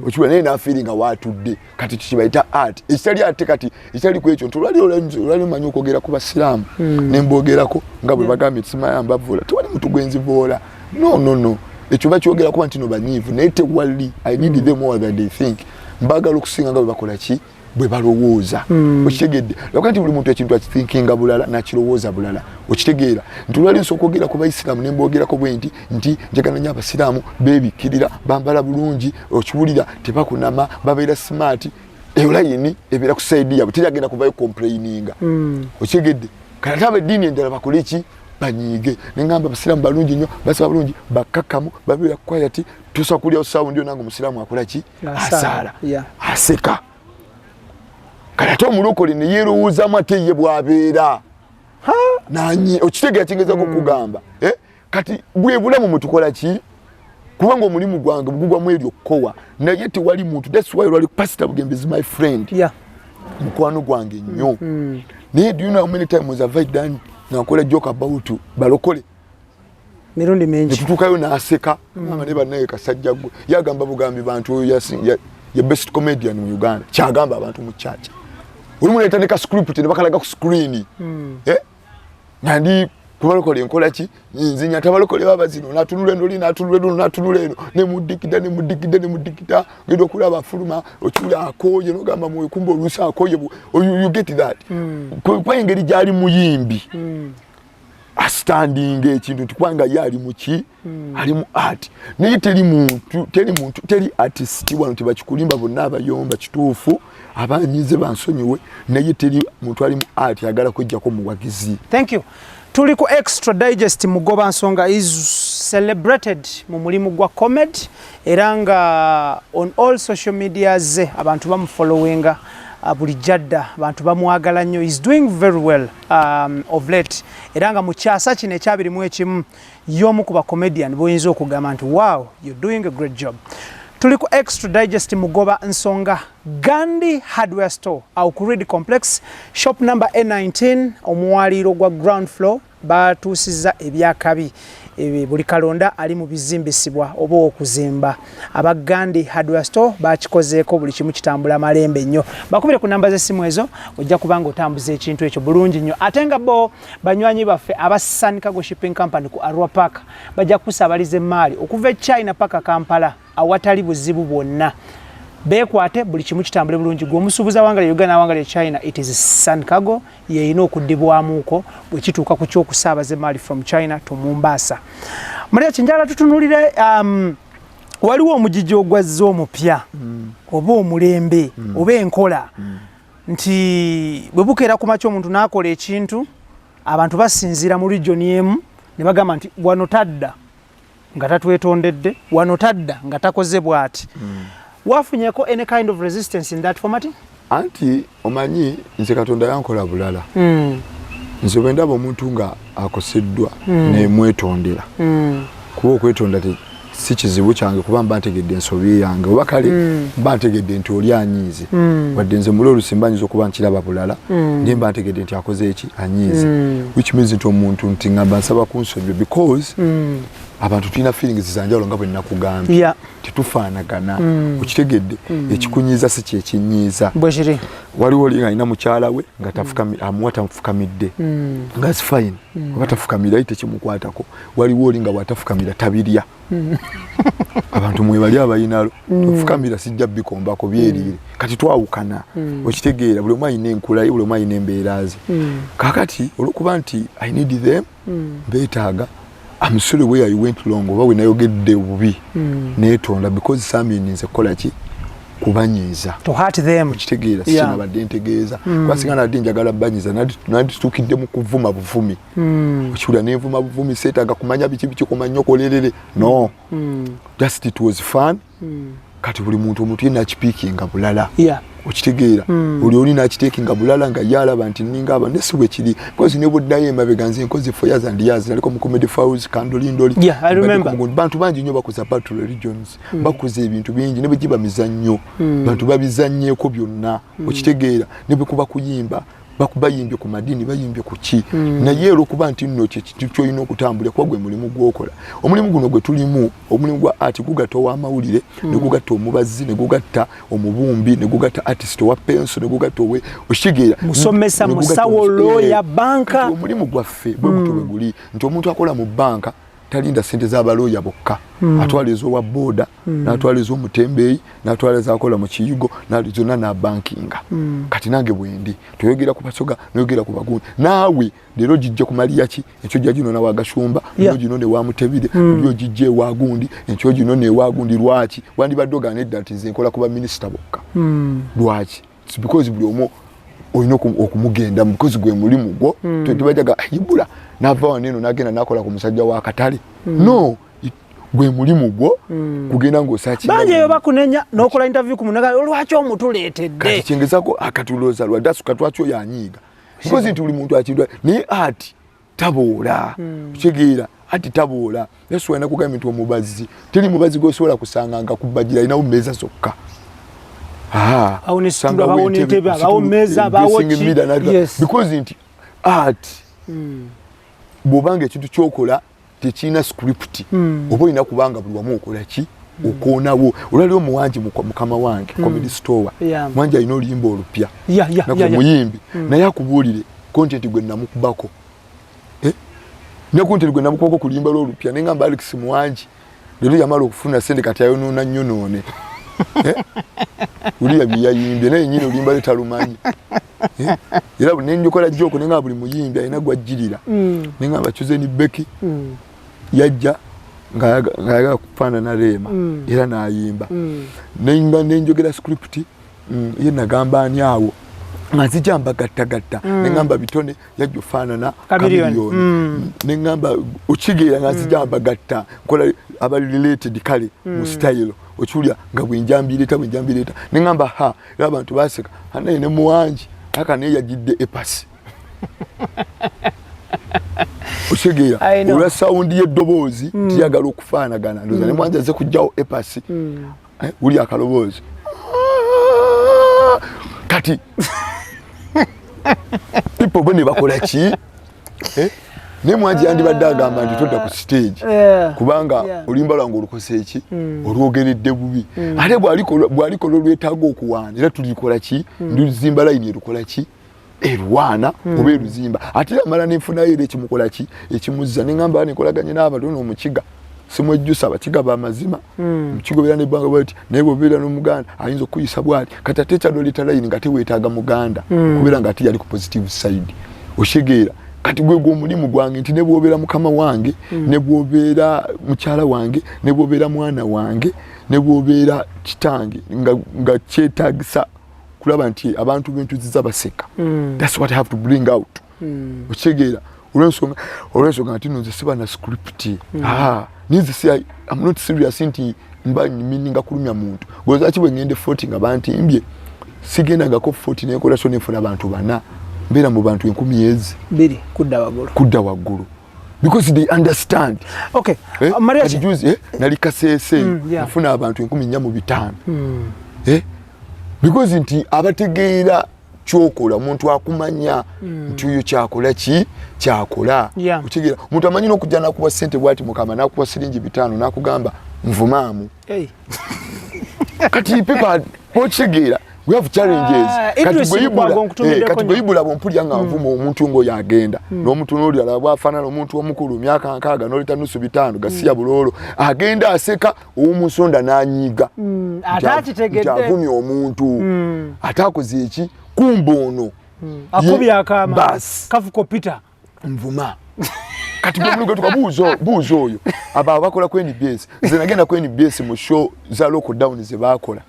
Okiwulira? Naye nafiiri nga waatudde. Kati kikibayita art ekitali ate kati ekitali ku ekyo nti olwali omanyi okwogera ku basiraamu ne mbogerako nga bwe bagambye tisimaya mbavoola, tewali muntu gwenzivoola. No, no, no. Ekyo bakyogera kuba nti no banyiivu, naye tewali. I need them more than they think. Mbagala okusinga nga bwe bakola ki, bwe balowooza. Okitegedde? Lwakuba nti buli muntu ekintu akithinkinga bulala, nakirowooza bulala. Okitegeera nti olwali nsobola okwogera ku Bayisiraamu ne mboogerako bwe nti nti njagala nnyo Abasiraamu, beebikkirira, bambala bulungi, okiwulira, tebakunama, babeera smart. Eyo layini ebeera ku side yaabwe, teri agenda kuvayo complaininga. Okitegedde? Kati ate abeddiini endala bakole ki? Banyiige. Neŋŋamba Abasiraamu balungi nnyo, basaba bulungi, bakkakkamu, babeera quiet, tosobola kulyawo sound yonna nga omusiraamu akola ki? Asaala, aseka. Kati ate omulokole ne yeerowoozamu ate ye bw'abeera nanyi. Okitegeera kingezako okugamba? Eh? Kati bwe bulamu mutukola ki, kubanga omulimu gwange gugwamu eryo kkowa, naye tewali muntu. That's why lwali Pastor Bugembe is my friend, mukwano gwange nnyo. Naye do you know how many times have I done nga nkola joke about balokole? Mirundi mingi. Netutuukayo n'aseka mm. Ne bannaye kasajja gwe yagamba bugambi bantu oyo ye best comedian mu Uganda, kyagamba abantu mu church. Olumu naleeta ne ka script ne bakalaga ku screen. Eh? Nga ndi kubalokole nkola ki, nzinya tabalokole baba zino, natunula eno, oli natunula eno, natunula eno, nemudikida, nemudikida, nemudikida, ngenda okulaba afuluma, okiwula, akooye, nogamba mwoyo kumba oluusi akooye. You get that? Kuba engeri gyali muyimbi, astandinga ekintu nti kubanga ye ali muki, ali mu art. Naye teri muntu, teri muntu, teri artist wano, tebakikulimba bonna abayomba. Kituufu, abanyize bansonyiwe, naye teri muntu ali mu art ayagala kwejjako muwagizi. Thank you. Tuli ku Extra Digest. Mugoba Nsonga is celebrated mu mulimu gwa comedy, era nga on all social media ze abantu bamufollowinga buli jadda, abantu bamwagala nnyo. Is doing very well of late, era nga mu kyasa kino ekyabirimu ekimu y'omu ku bacomedian boyinza okugamba nti wow, you're doing a great job. Tuli ku Extra Digest. Mugoba Nsonga, Gandhi Hardware Store awo ku Reed Complex, shop number A19, omuwaliiro gwa ground floor, batuusizza ebyakabi. Buli kalonda ali mu bizimbisibwa oba okuzimba, aba Gandhi Hardware Store bakikozeeko, buli kimu kitambula malembe nnyo. Bakubire ku namba z'essimu ezo, ojja kubanga otambuza ekintu ekyo bulungi nnyo. Ate nga bo banywanyi baffe aba Sun Cargo Shipping Company ku Arua Park bajja kusaabaliza emaali okuva e China paka Kampala awatali buzibu bwonna. Beekwate, buli kimu kitambule bulungi. Gwe omusuubuzi awanga lye Uganda, awanga lye China, it is Sun Cargo yeyina okuddibwamuko bwe kituuka ku kyokusaabaza emaali from China to Mombasa. Mariachi, njagala tutunulire waliwo omugigi ogwazze omupya oba omulembe oba enkola nti bwe bukeera ku makya omuntu n'akola ekintu, abantu basinziira mu region emu ne bagamba nti wano tadda nga tatwetondedde, wano tadda nga takoze bw'ati. Wafunyeko any kind of resistance in that format? Anti omanyi nze Katonda yankola bulala. Nze bwe ndaba omuntu nga akoseddwa, nemwetondera, kuba okwetonda si kizibu kyange, kuba mba ntegedde ensobi yange, oba kale mba ntegedde nti oli anyiize. Wadde nze muli olusi mba nyinza okuba nkiraba bulala, naye mba ntegedde nti akoze eki, anyiize, which means nti omuntu nti ngamba nsaba kunsonyiwa, because abantu tulina feelings zanjawulo nga bwe nakugambye. Tetufaanagana. Okitegedde? Ekikunyiiza si kyekinyiiza. Bwe kiri. Waliwo oli nga alina mukyala we nga amuwa tafukamidde, nga is fine, oba tafukamira ayi tekimukwatako. Waliwo oli nga bwatafukamira tabirya. Abantu mwebali abayinalo, tofukamira sijja bikombako byeriire. Kati twawukana. Okitegeera? Buli omu alina enkula ye, buli omu alina embeera ze. Kakati olwokuba nti I need them, beetaaga. I'm sorry where I went wrong oba we nayogedde obubi, neetonda, because samini nze kukola ki, kubanyiiza. To hurt them. Okitegeera? Sinabadde ntegeeza, kuba singa nabadde njagala banyiiza, nandituukidde mu kuvuma buvumi. Okiwulira? Nenvuma buvumi, seetaaga kumanya biki biki, kumanya okolerere. No, just it was fun. Kati buli muntu, omuntu ye nakipiikinga bulala. Okitegeera? Oli nakiteekinga bulala nga ye alaba nti ninga aba nesi bwe kiri, because ne bwoddayo emabega, nze nkoze for years and years, naliko mu Comedy Files, Kandolindoli. Yeah, I remember. Bantu bangi nnyo bakoze about religions, bakoze ebintu bingi, ne bwe giba mizannyo, bantu babizannyeeko byonna. Okitegeera? Ne bwe kuba kuyimba, bayimbye ku madiini, bayimbye ku ki, naye olwokuba nti nno kyekintu kyolina okutambulira, kuba gwe mulimu gwokola. Omulimu guno gwe tulimu, omulimu gwa art, gugatta ow'amawulire, ne gugatta omubazzi, ne gugatta omubumbi, ne gugatta artist owa penso, ne gugatta owe, okitegeera? Musomesa, Ne gugatta musawo, lawyer, banka. Kati omulimu gwaffe bwe gutyo bwe guli, nti omuntu akola mu banka Talinda sente z'abalooya bokka, atwala ez'owa booda, n'atwala ez'omutembeeyi, n'atwala ezakola mu kiyigo, zonna n'abankinga. Kati nange bwendi toyogera ku Basoga, noyogera ku bagundi, naawe leero gijje ku Maliyaki, enkyo gya gino nawagashumba, leero gino newamutebire, lyo gijje ewagundi, enkyo gino newagundi. Lwaki wandibadde ogaana edda nti nze nkola ku baminisita bokka? Lwaki? It's because buli omu olina okumugendamu because gwe mulimu gwo. Tebajaga yibula nava wano eno nagenda nakola ku musajja wa katale. No, gwe mulimu gwo kugenda ng'osakinga. Bangi eyo bakunenya n'okola interview ku munaga, lwaki omutuleetedde? Kati kyengezako akatulooza lwa dasuka, twaki oyo anyiiga? Because nti buli muntu akindwa, naye ati taboola. Kitegeera ati taboola. Yesu alina kugamba nti omubazzi, teri mubazi gwosobola kusanga nga kubagira alinawo mmeeza zokka. Awo ne situlo, abawo n'entebe, abawo mmeeza, abawo ki. Yes. Because nti art, bw'obanga ekintu kyokola tekirina script, oba olina kubanga buli wamu okola ki, okoonawo. Olwaliwo Muwangi, mukama wange, Comedy Store. Muwangi alina oluyimba olupya. Nako muyimbi, naye akubuulire content gwe namukubako. Eh? Ne content gwe namukubako ku luyimba lw'olupya, nengamba Alex Muwangi leero yamala okufuna sente, kati ayonoona nnyo noone. Eh? Uliya byeyayimbye naye nyini oluyimba lwe talumanyi. Eh? Era nenjokola joke, nenga buli muyimbi alina gwajjirira. Nengamba Chosen Becky yajja ng'ayagala kufaanana Rema, era n'ayimba. Nenga nenjogera script, ye nagamba ani awo nga nzija mbagattagatta. Neŋŋamba Bitone yajja ofaanana Chameleone. Chameleone. Neŋŋamba okigeera nga nzija mbagatta, nkola aba related kale mu style, okiwulira nga bwenjambireeta bwenjambireeta. Neŋŋamba ha, era abantu baseka anaye ne Muwangi aka naye yagidde epasi, okitegeera? I know. Olwa sound y'eddoboozi tiyagala okufaanagana, ndowooza ne Muwangi azze kugjawo epasi. Eh, wuli akaloboozi kati people bo ne bakola ki? Eh? Naye Mwangi yandibadde agamba nti todda ku stage kubanga oluyimba lwange olukosa eki, olwogeredde bubi. Ate bw'alikola olwetaaga okuwaana, era tulikola ki, nduzimba layini erukola ki, erwana oba eruzimba. Ate amala nenfunayo era ekimukola ki, ekimuzza. Neŋamba nenkolaganye n'abantu n'omukiga simwejjusa, abakiga bamazima. Mukiga obeera nebbanga bwati, naye bwobeera n'omuganda ayinza okuyisa bwati. Kati ate ekyadoleta layini nga teweetaaga muganda okubeera nga ate yali ku positive side, okitegeera? Kati gwe gwe omulimu gwange nti ne bwobeera mukama wange, ne bwobeera mukyala wange, ne bwobeera mwana wange, ne bwobeera kitange, nga kyetaagisa kulaba nti abantu bentuziza baseka. That's what I have to bring out, okitegeera? Olwensonga nti no nze siba na script. Ah, ninze si, I'm not serious nti mba meaninga kulumya muntu. Golowooza bwe ngenda e Fort nga bantimbye, sigendangako Fort nenkola so nenfuna abantu bana, mbeera mu bantu 1000 ezi 2 kudda waggulu. Kudda waggulu, because they understand. Okay. Eh? Maria Kati juzi, nali Kasese, nafuna abantu 4500. Eh? Because nti abategeera kyokola, omuntu akumanya nti oyo kyakola ki kyakola. Okitegeera? Omuntu amanyi n'okujja nakuwa sente bwati, mukama nakuwa siringi 5 nakugamba nvumaamu. Hey. Kati people okitegeera, we have challenges. Ah, Kati Idris Lukwago nkutumiddeko kati nnyo. bweyibula bwompulira nga nvuma omuntu ng'oyo agenda n'omutunuulira alaba bwafaanana omuntu omukulu myaka 60 n'oleta nusu 500 gasiya buloolo, agenda aseka, ow'omunsonda n'anyiiga. Ate akitegedde. Nti avumye omuntu, ate akoze eki kumba ono. Akubye akaama. Basi. Kafuko Peter. Nvuma. Kati gwe tuka buuza oyo abo abakola ku NBS. Nze nagenda ku NBS mu show za lockdown ze baakola.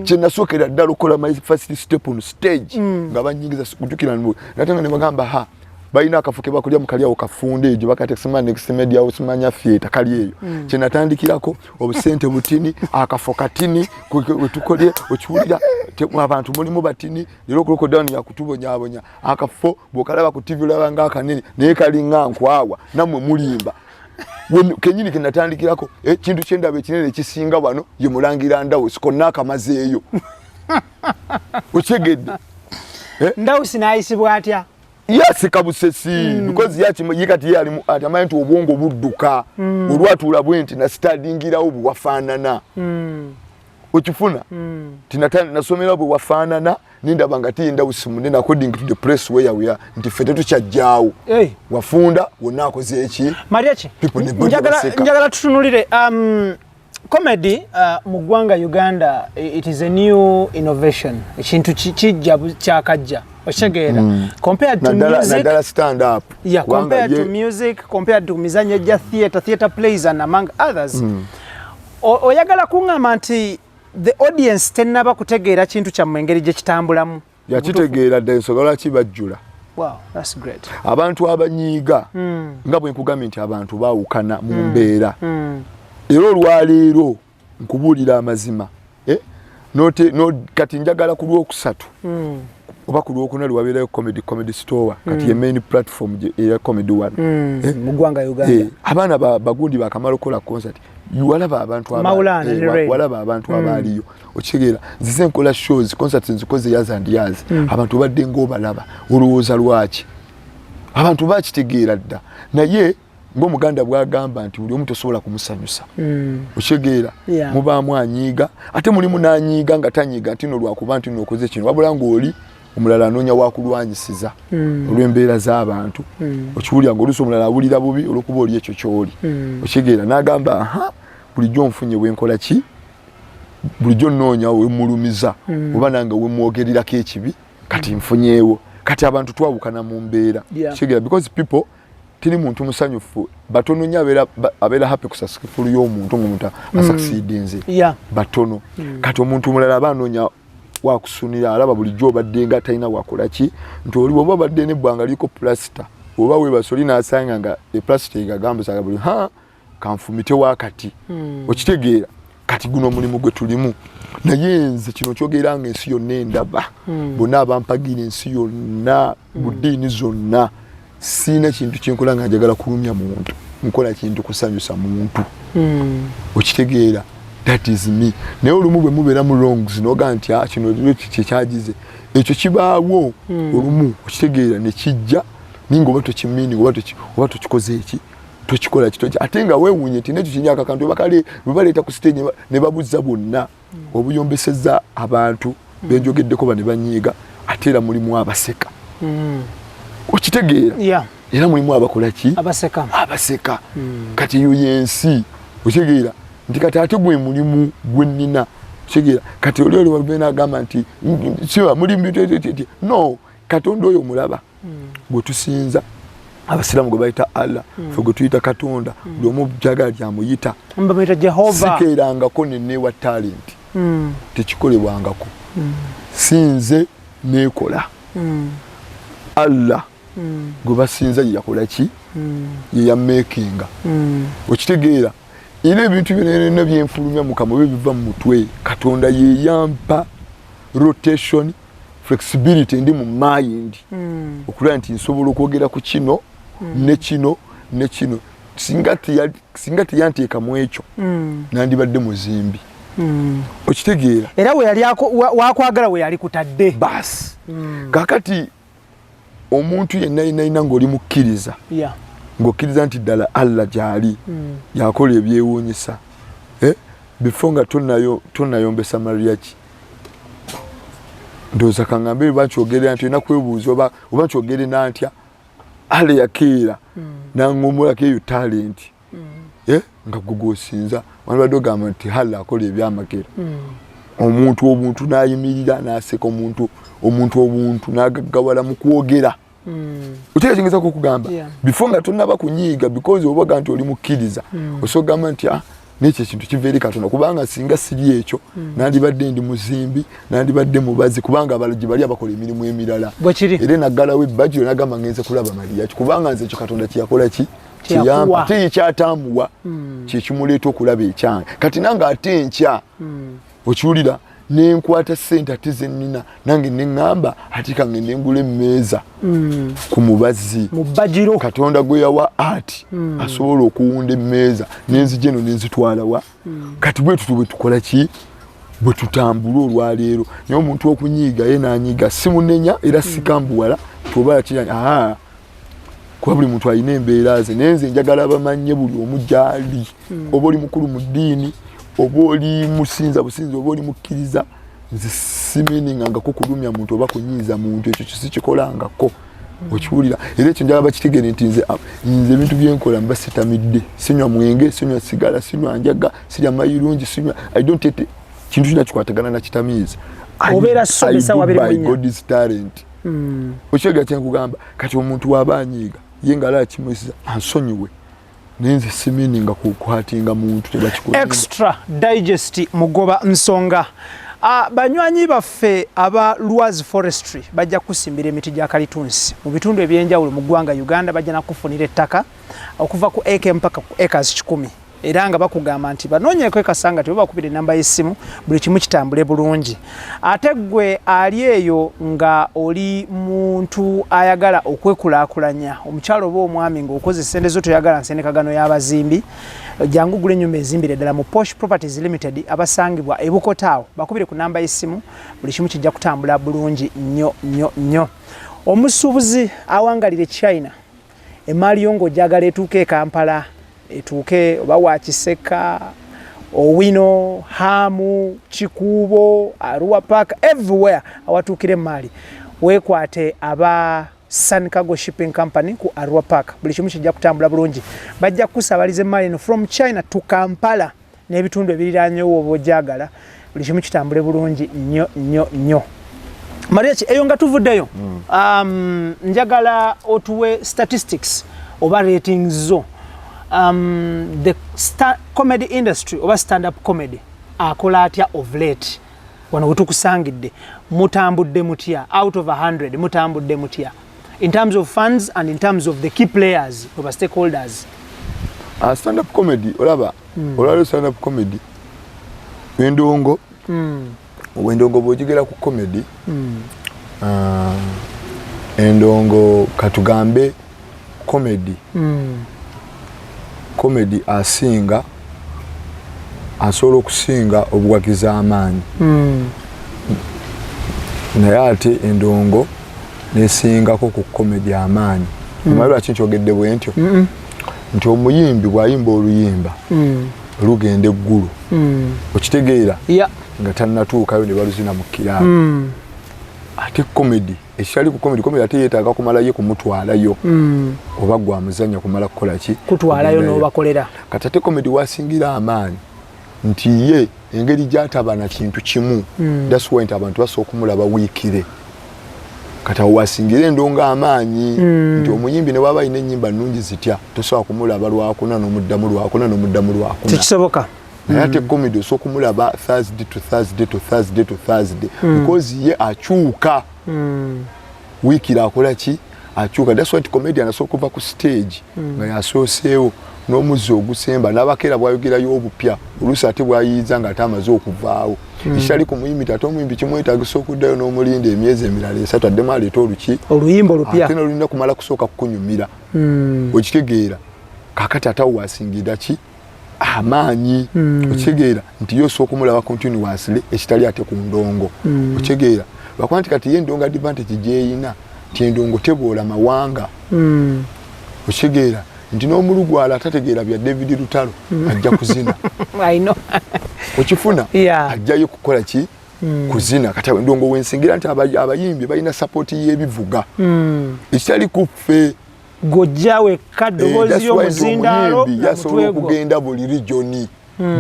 Kye nasookera ddala okukola, my first step on stage, nga banyingiza kujjukira nate nga ne bagamba ha balina akafo ke bakulya mu kali awo kafunde egyo bakati simanya Next Media awo, simanya theatre kali eyo. Kye natandikirako obusente butini, akafo katini wetukolye, okiwulira? Abantu mulimu batini leero ku lockdown yakutubonyaabonya. Akafo bw'okalaba ku TV olaba nga akanene, naye kalinga nkwawa, nammwe mulimba. Kenyini ke natandikirako ekintu kyendaba ekinene ekisinga wano ye Mulangira Ndawusi, konna akamazeeyo, okitegedde? Eh? Ndawusi n'ayisibwa atya? Yaseka busesi, because ye kati ye alimu ati amanyi nti obwongo budduka. Olwatuula bwe nti nasitadingirawo bwe wafaanana, okifuna? Ti nasomera bwe wafaanana. Nindaba nga tiyinda munene according to the press where we are, nti ffe tetukyajjaawo. Hey. Wafunda wonna akoze eki? Mariachi, People ne body baseka. Njagala tutunulire comedy mu ggwanga Uganda. It is a new innovation, ekintu kijja kyakajja, okitegeera, compared to Naddala music. Naddala stand up. Yeah, Kubanga compared to music, compared to mizannyo gya theatre, theatre plays and among others. Oyagala kuŋŋamba nti the audience tennaba kutegeera kintu kyammwe engeri gye kitambulamu? Yakitegeera dda, ensonga lwaki bajjula. Wow, that's great. Abantu abanyiiga, nga bwe nkugambye nti abantu baawukana mu mbeera, era olwaleero nkubuulira amazima, eh? Kati njagala ku Lwokusatu oba ku Lwokuna lwewabeerayo Comedy Store, kati ye main platform eya comedy wano. Eh? Mu ggwanga Uganda. Eh, abaana bagundi bakamala okukola concert, walaba abantu Maulana ne Ray. Walaba abantu abaaliyo, okitegeera? Nzize nkola shows, concert nzikoze years and years, abantu badde ngaobalaba, olowooza lwaki? Abantu bakitegeera dda, naye ng'Omuganda bw'agamba nti buli omu tosobola kumusanyusa, okitegeera? Yeah. Mubaamu anyiiga, ate mulimu n'anyiiga nga tanyiiga nti no lwakuba nti nookoze kino, wabula ng'oli omulala anoonya wakulwanyisiza olw'embeera z'abantu, okiwulira? Ngaoluusi omulala awulira bubi olwokuba oli ekyo kyoli, okitegeera? N'agamba, aha, bulijjo nfunye bwenkola ki, bulijjo nnoonya wemulumiza oba nange wemwogererako ekibi, kati nfunyeewo. Kati abantu twawukana mu mbeera, kitegeera? Because people, teri muntu musanyufu, batono nnyo abeera happy ku successful y'omuntu, ngaomuntu asucceedinze, batono. Kati omuntu omulala aba anoonya wakusunira, alaba bulijjo obadde nga talina wakola ki, nti oli oba obadde nebbwanga liko pulasita, oba webasa oli n'asanga nga epulasita egagambusaga buli ha kanfumite wakati, okitegeera? Kati guno omulimu gwe tulimu, naye nze kino kyogera nga ensi yonna endaba, bonna abampagira ensi yonna, mu ddiini zonna, siina kintu kyenkola nga njagala kulumya muntu, nkola kintu kusanyusa muntu, okitegeera? That is me. Naye olumu bwe mubeera mu wrongs noga nti, "Ah, kino kyekyagize ekyo kibaawo olumu," okitegeera? Nekijja ninga oba tokimiini oba tokikoze eki, tokikola kitoki, ate nga weewuunye nti nekyo kinyaka kantu bakale bwe baleeta ku stage ne babuza bonna obuyombeseza abantu benjogeddeko ba ne banyiiga, ate era mulimu abaseka, okitegeera? Era mulimu abakola ki? Abaseka. Abaseka. Kati eyo yensi, okitegeera nti kati ate gwe mulimu gwe nnina, okitegeera? Kati oli walugenda agamba nti siba mulimu no Katonda oyo omulaba gwe tusinza, Abasiraamu gwe bayita Allah, fe gwe tuyita Katonda, buli omu gyagala gyamuyita. Mbamuyita Jehova. Sikeerangako neneewa talent, tekikolebwangako, sinze neekola. Allah gwe basinza ye yakola ki? Ye yamekinga, okitegeera? Era ebintu byonna byenfulumya mukama oba biva mu mutwe, Katonda yeyampa rotation, flexibility ndi mu mind okulaba nti nsobola okwogera ku kino ne kino ne kino. Singa teyanteeka mu ekyo, nandibadde muzimbi, okitegeera? Era we yali wakwagala we yali kutadde. Baasi kakati omuntu yenna yenna yenna ng'oli mukkiriza, ng'okkiriza nti ddala Allah gyali, yakola ebyewuunyisa, eh? Before nga tonayombesa Mariaki, ndowooza kaŋŋambe oba nkyogerera nti olina kwebuuza oba nkyogere nantya, Allah yakeera naŋŋomolako eyo talent, eh? Nga gwe gwosinza, wandibadde ogamba nti Allah akola ebyamagero, omuntu obuntu n'ayimirira n'aseka, omuntu omuntu obuntu n'agaggawala mu kwogera, oteeka kingezako okugamba? Before nga tonaba kunyiiga, because obaga nti oli mukkiriza, osobola ogamba nti, ah, nekyo ekintu kiva eri Katonda, kubanga singa siri ekyo, nandibadde ndi muzimbi, nandibadde mubazi, kubanga abalala gye bali abakola emirimu emirala. Bwekiri. Era naggalawo ebbajiro nagamba ngenze kulaba Mariaki, kubanga nze ekyo Katonda kyeyakola ki? Kyeyakuwa. Kyeyampa, ate ye kyatamuwa kyekimuleeta okulaba ekyange. Kati nange ate enkya, okiwulira, nenkwata sente ate zenina nange neŋŋamba ate kange nengula emmeeza ku mubazi. Mu bbagiro. Katonda gwe yawa ati asobola okuwunda emmeeza, nenzija eno nenzitwalawa. Kati bwe tutyo bwe tukola ki, bwe tutambula olwaleero. Naye omuntu okunyiiga ye nanyiiga, simunenya era sikambuwala tioba yakiranya, aa, kuba buli muntu alina embeera ze. Naye nze njagala bamanye buli omu gyali, oba oli mukulu mu ddiini, oba oli musinza businza, oba oli mukkiriza, Nze simeaningangako kulumya muntu oba kunyiiza muntu, ekyo kisikikolangako, okiwulira? Era ekyo njala bakitegere nti nze ebintu byenkola mba sitamidde. Sinywa mwenge, sinywa sigala, sinywa njaga, sirya mayirungi, sinywa, I don't take kintu kyonna kikwatagana na kitamiiza. Obeera sober essaawa 24. God's talent. Okyega kyenkugamba, kati omuntu waba anyiiga ye nga alala kimwesiza, ansonyiwe, naye nze simeaninga kuhurtinga muntu, tebakikola. Extra Digest Mugoba Nsonga. Banywanyi baffe aba Lwaz Forestry bajja kusimbira emiti gya kalitunsi mu bitundu ebyenjawulo mu ggwanga Uganda. Bajja nakufunira ettaka okuva ku eka mpaka ku acres 100, era nga bakugamba nti banoonyeko ekasanga tebabakubira enamba y'essimu, buli kimu kitambule bulungi. Ate ggwe ali eyo nga oli muntu ayagala okwekulaakulanya, omukyalo oba omwami, ng'okozesa sente zo, toyagala nsendekagano y'abazimbi, jangu gula ennyumba enzimbire ddala mu Posh Properties Limited abasangibwa ebukotaawo. Bakubire ku namba y'essimu, buli kimu kijja kutambula bulungi nnyo nnyo nnyo. Omusuubuzi awangalire China, emaali yo ng'ojagala etuuke e Kampala, etuuke oba Wakiseka, Owino, Hamu, Kikuubo, Arua Park, everywhere awatuukira emaali, weekwate aba Sun Cargo Shipping Company ku Arua Park. Buli kimu kijja kutambula bulungi. Bajja kukusabaliza emaali eno from China to Kampala n'ebitundu ebiriranyewo oba ojagala, buli kimu kitambule bulungi nnyo nnyo nnyo. Mariachi, eyo nga tuvuddeyo, njagala otuwe statistics oba ratings zo, the comedy industry oba stand up comedy akola atya of late? Wano wetukusangidde mutambudde mutya? Out of 100 mutambudde mutya in terms of funds and in terms of the key players oba stakeholders? Stand up comedy, olaba olwaliro stand up comedy endongo, endongo bwogigera ku comedy, endongo katugambe comedy, comedy asinga, asobola okusinga obuwagizi amaanyi, naye ate endongo nesingako ku comedy amaanyi. Omanyi lwaki nkyogedde bwe ntyo? Nti omuyimbi bw'ayimba oluyimba, lugenda eggulu, okitegeera? Nga tannatuukayo ne baluzina mu kiraabu. Ate comedy, ekitali ku comedy, comedy ate yeetaaga kumalayo kumutwalayo, oba gwe amuzanya kumala kukola ki? Kutwalayo. Kugendayo. N'obakolera. Kati ate comedy wasingira amaanyi nti ye engeri gyataba na kintu kimu, that's why nti abantu basobola okumulaba weekly. Kati awo wasingira endongo amaanyi, nti omuyimbi ne waba alina ennyimba nnungi zitya, tosobola kumulaba Lwakuna n'omuddamu Lwakuna n'omuddamu Lwakuna. Tekisoboka. Naye ate comedy osobola okumulaba Thursday to Thursday to Thursday to Thursday, because ye akyuka weekly, akola ki? Akyuka. That's why nti comedian asobola okuva ku stage nga yasooseewo n'omuzzi ogusemba n'abakeera bwayogerayo obupya, oluusi ate bwayiyiza nga ate amaze okuvaawo. Ekitali ku muyimbi, ate omuyimbi kimwetagisa okuddayo n'omulinda emyezi emirala 3 addemu aleete oluki? Oluyimba olupya. Ate nolulina kumala kusooka kukunyumira, okitegeera? Kakati ate awo wasingira ki amaanyi, okitegeera nti ye osobola okumulaba continuously, ekitali ate ku ndongo, okitegeera? Lwakuba nti kati ye endongo advantage gyeyina nti endongo teboola mawanga, okitegeera nti n'omulugwala atategeera bya David Lutalo ajja kuzina. I know. Okifuna? Yeah. Ajjayo kukola ki? Kuzina. Kati awo endongo wensingira nti abayimbi balina support y'ebivuga, ekitali ku ffe. Gojja wekka, ddoboozi y'omuzindaalo. Omuyimbi yasobola okugenda buli region,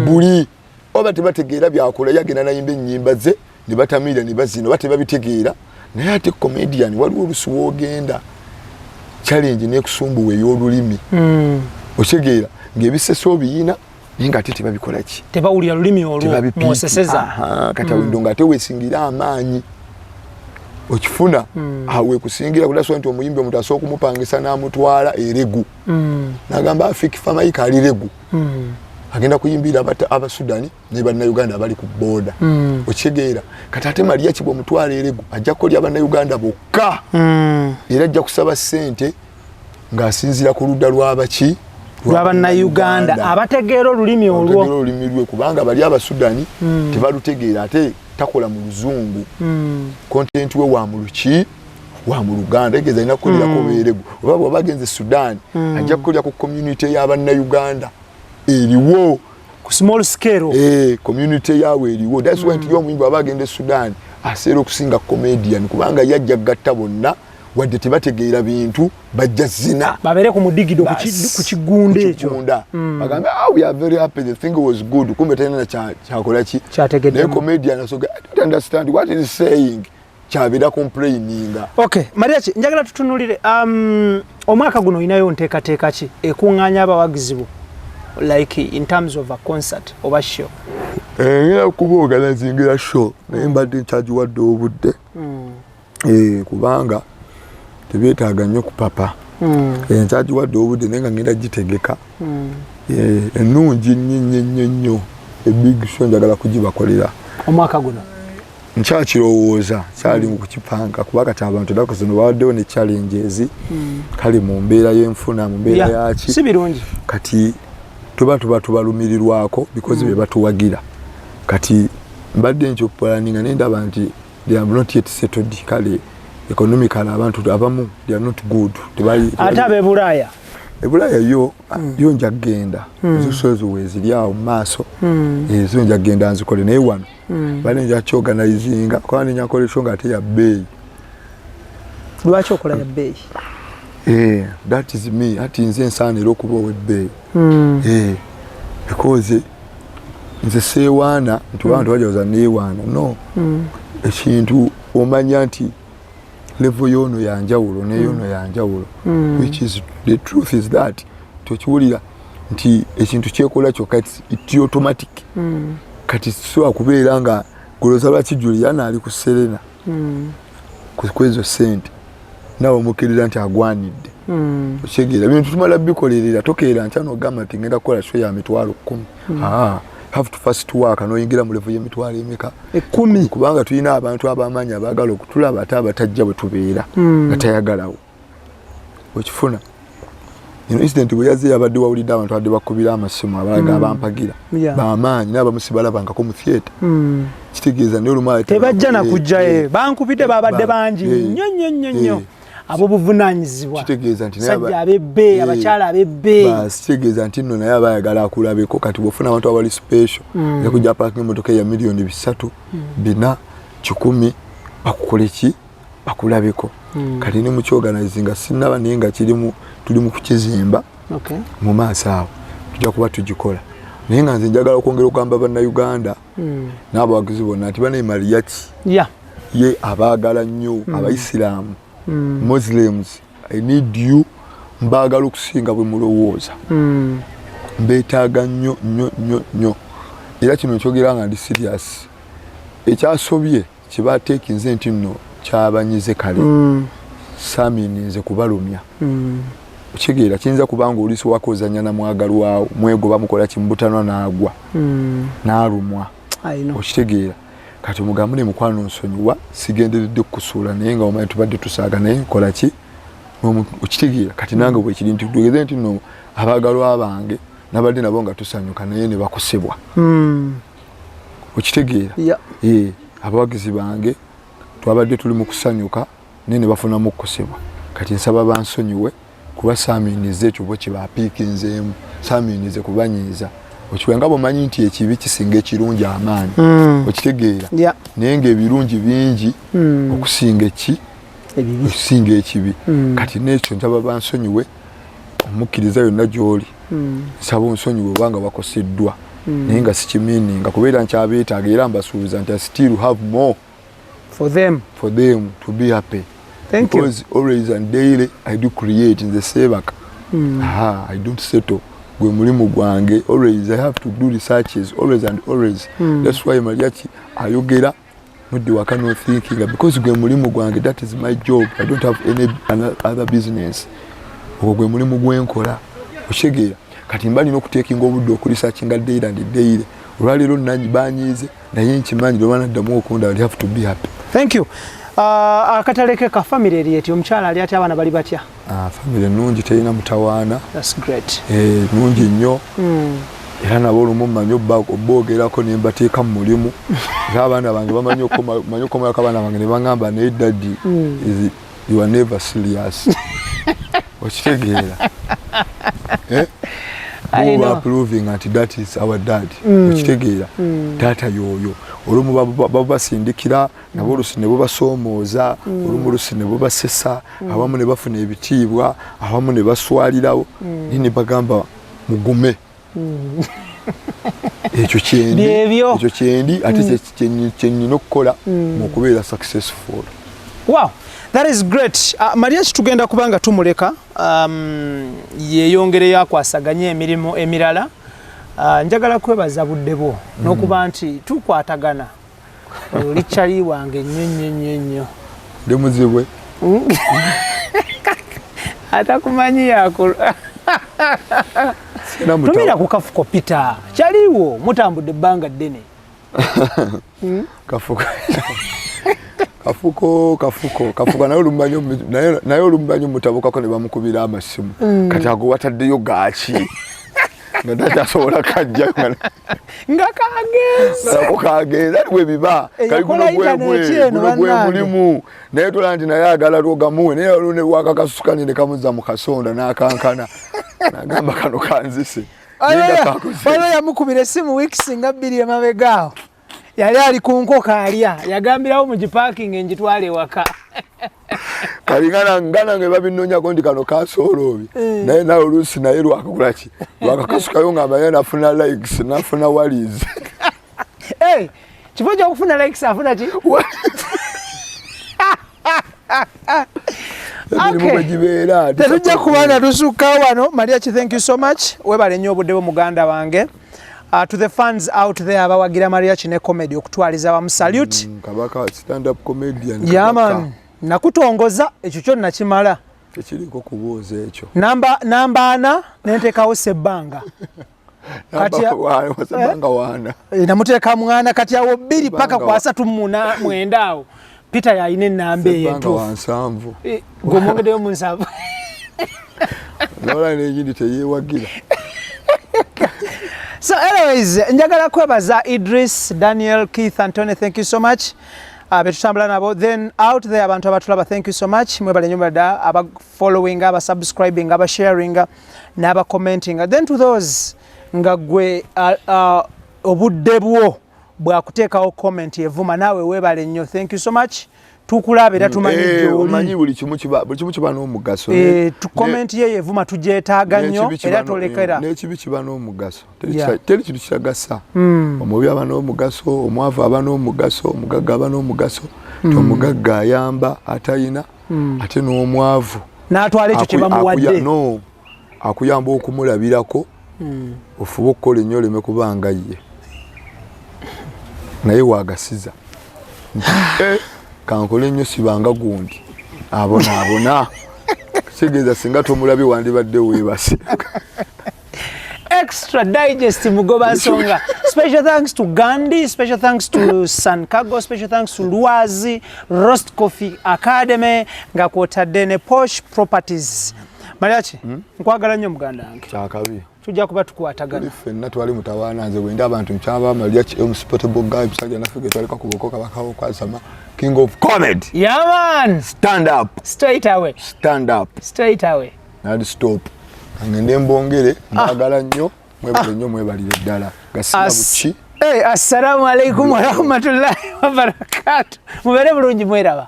buli oba tebategeera byakola, yagenda nayimba ennyimba ze ne batamiira ne bazina, oba tebabitegeera. Naye ate comedian waliwo olusi woogenda challenge nekusumbuwa ey'olulimi, okitegeera ng'ebisesa obiyina, naye nga ate tebabikola ki? Tebawulira lulimi olwo. Tebabipiiki. Mwoseseza. Kati awo endongo ate wesingira amaanyi, okifuna? Awo wekusingira kulaswa nti omuyimbi omuntu asobola okumupangisa n'amutwala eregu, nagamba Afiki Famaika ali Regu, agenda kuyimbira Abasudani ne Bannayuganda abali ku booda, okitegeera? Kati ate Mariachi bwomutwala eregu, ajja kukolya Bannayuganda bokka, era ajja kusaba ssente ng'asinziira ku ludda lw'abaki? Lwabannayuganda abategeera olulimi olwo. Abategeera olulimi lwe, kubanga bali Abasudani tebalutegeera, ate takola mu Luzungu. Content we wa mu luki? Wa mu Luganda. Egeza alina kukolera beeregu, oba bwaba agenze Sudan, ajja kukolera ku community y'Abannayuganda eriwo. Ku small scale. Community yaabwe eriwo. That's why nti ye omuyimbi aba agenda e Sudan aseera okusinga comedian, kubanga yajja gatta bonna, wadde tebategeera bintu, bajja zina. Babeere ku mudigido, ku kigunda ekyo. Kigunda. Bagambe, "Ah, we are very happy, the thing was good." Kumbe talina kyakola ki. Kyategeddemu. Naye comedian asoga, "I don't understand what is saying," kyabeera complaininga. Okay, Mariachi, njagala tutunulire omwaka guno olinayo nteekateeka ki ekuŋŋaanya abawagizi bo, like in terms of a concert oba show? Ngenda kuba organizingira show, naye mbadde nkyagiwadde obudde. Kubanga tebeetaaga nnyo kupapa. Nkyagiwadde obudde, naye nga ngenda gitegeka. Ennungi nnyo nnyo nnyo nnyo, e big show njagala kugibakolera. Omwaka guno? Nkyakirowooza, kyali mu kukipanga, kuba kati abantu ennaku zino babaddewo ne challenges, kale mu mbeera y'enfuna, mu mbeera yaki. Si birungi. Kati tuba tubalumirirwako because be batuwagira. Kati mbadde nkyopulaninga, naye ndaba nti they have not yet settled. Kale economically abantu abamu they are not good. Ate ab'e Bulaaya? Ebulaaya yo nja kugenda, ezo show ezo weeziri awo mu maaso, ezo nja kugenda nzikole. Naye wano bale nja kyorganizinga, kuba nenya nkola e show nga ate ya bbeeyi. Lwaki okola ya bbeeyi? That is me. Ati nze nsaanira okuba ow'ebbeeyi. Because nze seewaana nti abantu bajaoza neewaana. No, ekintu omanya nti level y'ono yanjawulo neyono yanjawulo, which is the truth is that tokiwulira nti ekintu kyekola kyokka, it's automatic. Kati sobola kubeera nga goloza lwaki Juliana ali ku Serena kwezo sente, nawe omukkiriza nti agwanidde. Okitegeera, bintu tumala bikolerera. Tokeera nkya nogamba nti ngenda kukola show ya 100,000. Ah, have to first work noyingira mu level y'emitwalo emeka? 10. Kubanga tulina abantu abamaanyi abaagala okutulaba, ate abatajja bwe tubeera nga tayagalawo. Okifuna ino incident bwe yazze, yabadde wawulidde abantu abadde bakubira amasimu abalaga abampagira bamaanyi, n'abamu sibalabangako mu theatre. Kitegeeza naye olumu tebajja nakujjayo. Bankubidde, babadde bangi nnyo nnyo nnyo nnyo ab'obuvunaanyizibwa. Kitegeeza nti sajja ab'ebbeeyi, abakyala ab'ebbeeyi. Basi, kitegeeza nti nno naye aba ayagala akulabeko. Kati bw'ofuna abantu abali special, kujja parking emotoka ya miliyoni 3, 4, 100, bakukole ki? Bakulabeko. Kati ne mukyorganizinga sinaba, naye nga kirimu, tuli mu kukizimba. Mu maaso awo tujja kuba tugikola, naye nga nze njagala okwongera okugamba Bannayuganda n'abawagizi bonna nti banaye Mariachi ye abaagala nnyo. Abaisiraamu, Muslims, I need you. Mbaagala okusinga bwe mulowooza. Mbeetaaga nnyo nnyo nnyo nnyo, era kino nkyogera nga ndi serious. Ekyasobye kibateekinze nti nno kyabanyize, kale saamininze kubalumya. Okitegeera, kiyinza kubanga oluisi waka ozanya na mwagalwawo, mwegoba, mukola kimubutanwa, n'agwa n'alumwa. I know. Okitegeera, kati omugambo ne mukwano, nsonyiwa, sigenderedde kukusuula, naye nga omanyi tubadde tusaaga, naye nkola ki? Okitegeera, kati nange bwekiri nti tugeze nti nno abaagalwa bange nabadde nabo nga tusanyuka, naye ne bakosebwa. Okitegeera? Yeah. Abawagizi bange twabadde tuli mu kusanyuka, naye ne bafunamu okukosebwa. Kati nsaba bansonyiwe kuba saaminize ekyo bo kyebapiikinzeemu, saaminize kubanyiiza. Okiwe nga bwomanyi nti ekibi kisinga ekirungi amaanyi. Okitegeera? Yeah. Naye ngaebirungi bingi okusinga eki? Ebibi. Okusinga ekibi. Kati nekyo nsaba bansonyiwe. Omukkiriza yonna gy'oli, nsaba onsonyiwe obanga wakoseddwa, naye nga sikimininga kubeera nkyabeetaaga, era mbasuubiza nti I still have more for them, for them to be happy. Thank you. Because always and daily I do create. Nze seebaka. Aha, I don't settle. Gwe mulimu gwange. Always I have to do researches, always and always. That's why Mariachi ayogera nodde waka no thinking, because gwe mulimu gwange. That is my job. I don't have any other business. Ogwo gwe mulimu gwenkola. Okitegeera, kati mba nina okutekinga obudde okuresearchinga daily and daily. Olwaleero banyiize, naye nkimanyi lwe banaddamu okunda, I have to be happy. Thank you. Akataleke ka family eri eti? Omukyala ali ati? Abaana bali batya? Ah, family ennungi, terina mutawaana. That's great. Nungi nnyo, era nabo olumu mmanyi oboogerako ne mbateeka mu mulimu, era abaana bange bamanyi manyi okukomalako. Abaana bange ne baŋŋamba, "Naye daddy, is you are never serious." Okitegeera? Eh? I know. Approving nti that is our dad. Okitegeera? Taata yoyo olumu babasindikira nabo, olusi ne bubasoomooza, olumu olusi ne bubasesa, abamu ne bafuna ebitiibwa, abamu ne baswalirawo, naye ne bagamba mugume. Ekyo kyendi. Byebyo. Ekyo kyendi, ate kyennyina okukola mu kubeera successful. Wow, that is great. Mariachi tugenda kuba nga tumuleka yeyongereyo akwasaganye emirimu emirala. Njagala kwebaza budde bwo n'okuba nti tukwatagana. Oli kyali wange nnyo nnyo nnyo nnyo. Ndi muzibwe. Atakumanyi yakulu. Sina muta- Tumira ku Kafuko Peter. Kyaliwo mutambudde ebbanga ddene. Kafuko, Kafuko, Kafuko, Kafuko naye olumanyi, naye olumanyi mutabukako ne bamukubira amasimu. Kati ago wataddeyo gaaki nga takyasobola kajja? Nga kagenze. Nako kagenza ali bwe biba. Eh, kali guno yakola internet eno, guno gwe bannange. Mulimu naye tola nti naye agala lwogamuwe, naye waliwo ne wakakasukani ne kamuzza mu kasonda n'akankana n'agamba kano kanzise. Naye nga kakoze. Waliwo yamukubira essimu wiikisi nga 2 emabega awo, yali ali ku nkoko alya, yagambirawo mu gipaakingi engitwala ewaka. Kali nga nange babinonyako nti kano kasooloobi, naye nawe oluusi naye lwakakolaki, lwakakasukayo nga amaye nafuna likes, nafuna walis. Hey, kifo kyokufuna likes afuna ki? Emirimu bwe gibeera. Tetujja kuba nga tusukka wano. Mariachi, thank you so much, webale nnyo obudde bwo muganda wange. To the fans out there abawagira Mariachi ne comedy okutwaliza wamu, salute. Kabaka stand up comedian. Yeah Kabaka. man, nakutongoza ekyo kyo nakimala. Tekiriiko kubuuza ekyo. Namba 4 nenteekawo Sebbanga. Wasebanga wana. Eh, namuteeka mwana kati awo 2 paka Sebbanga ku 39 awo Peter yalina ennamba eyo Sebbanga entuufu. wa 70. Eh, gw'omwongeddeyo mu 70. Nola n'egindi teyeewagira. So anyways, njagala kwebaza Idris, Daniel, Keith, Anthony, thank you so much. Betutambula nabo. Then out there abantu abatulaba, thank you so much. Mwebale nnyo dda aba following, aba subscribing, aba sharing, n'aba commenting. Then to those nga gwe obudde bwo bwakuteekawo comment evuma, naawe weebale nnyo, thank you so much. Tukulaba era tumanyi Eh, gy'oli. omanyi buli kimu kiba n'omugaso. Eh, comment ye evuma tugyetaaga nnyo N'ekibi kiba era tolekera. N'ekibi kiba n'omugaso. Teri teri kintu kitagasa. Omubi aba n'omugaso, omwavu aba n'omugaso, omugagga aba n'omugaso. Omugagga ayamba atayina, ate n'omwavu n'atwala ekyo kye bamuwadde. No, akuyamba okumulabirako ofube okukola ennyo oleme kubanga ye naye wagasiza nti, "Eh, kankole nnyo sibanga gundi abonaabona." Kitegeeza singa tomulabye wandibadde weebase. Extra Digest Mugoba Nsonga. Special thanks to Gandhi, special thanks to Sankago, special thanks to Luazi, Roast Coffee Academy, nga kwotadde ne Posh Properties. Mariachi, nkwagala nnyo muganda wange. Kyakabi. Tujja kuba tukwatagana. Tuli ffenna twali mutawaana. Nze bwenda abantu nkyaba Mariachi M Portable guy, musajja naffe ge twaleka ku boko kabakawo kwasama, king of comedy. Yeah man, Stand up. Straight away. Stand up. Straight away. Nali stop, ngende mbongere. Mbagala nnyo, mwebale nnyo, mwebalire ddala gasina buki. Hey, assalamu alaikum warahmatullahi wabarakatuh. Mubeere bulungi, mweraba.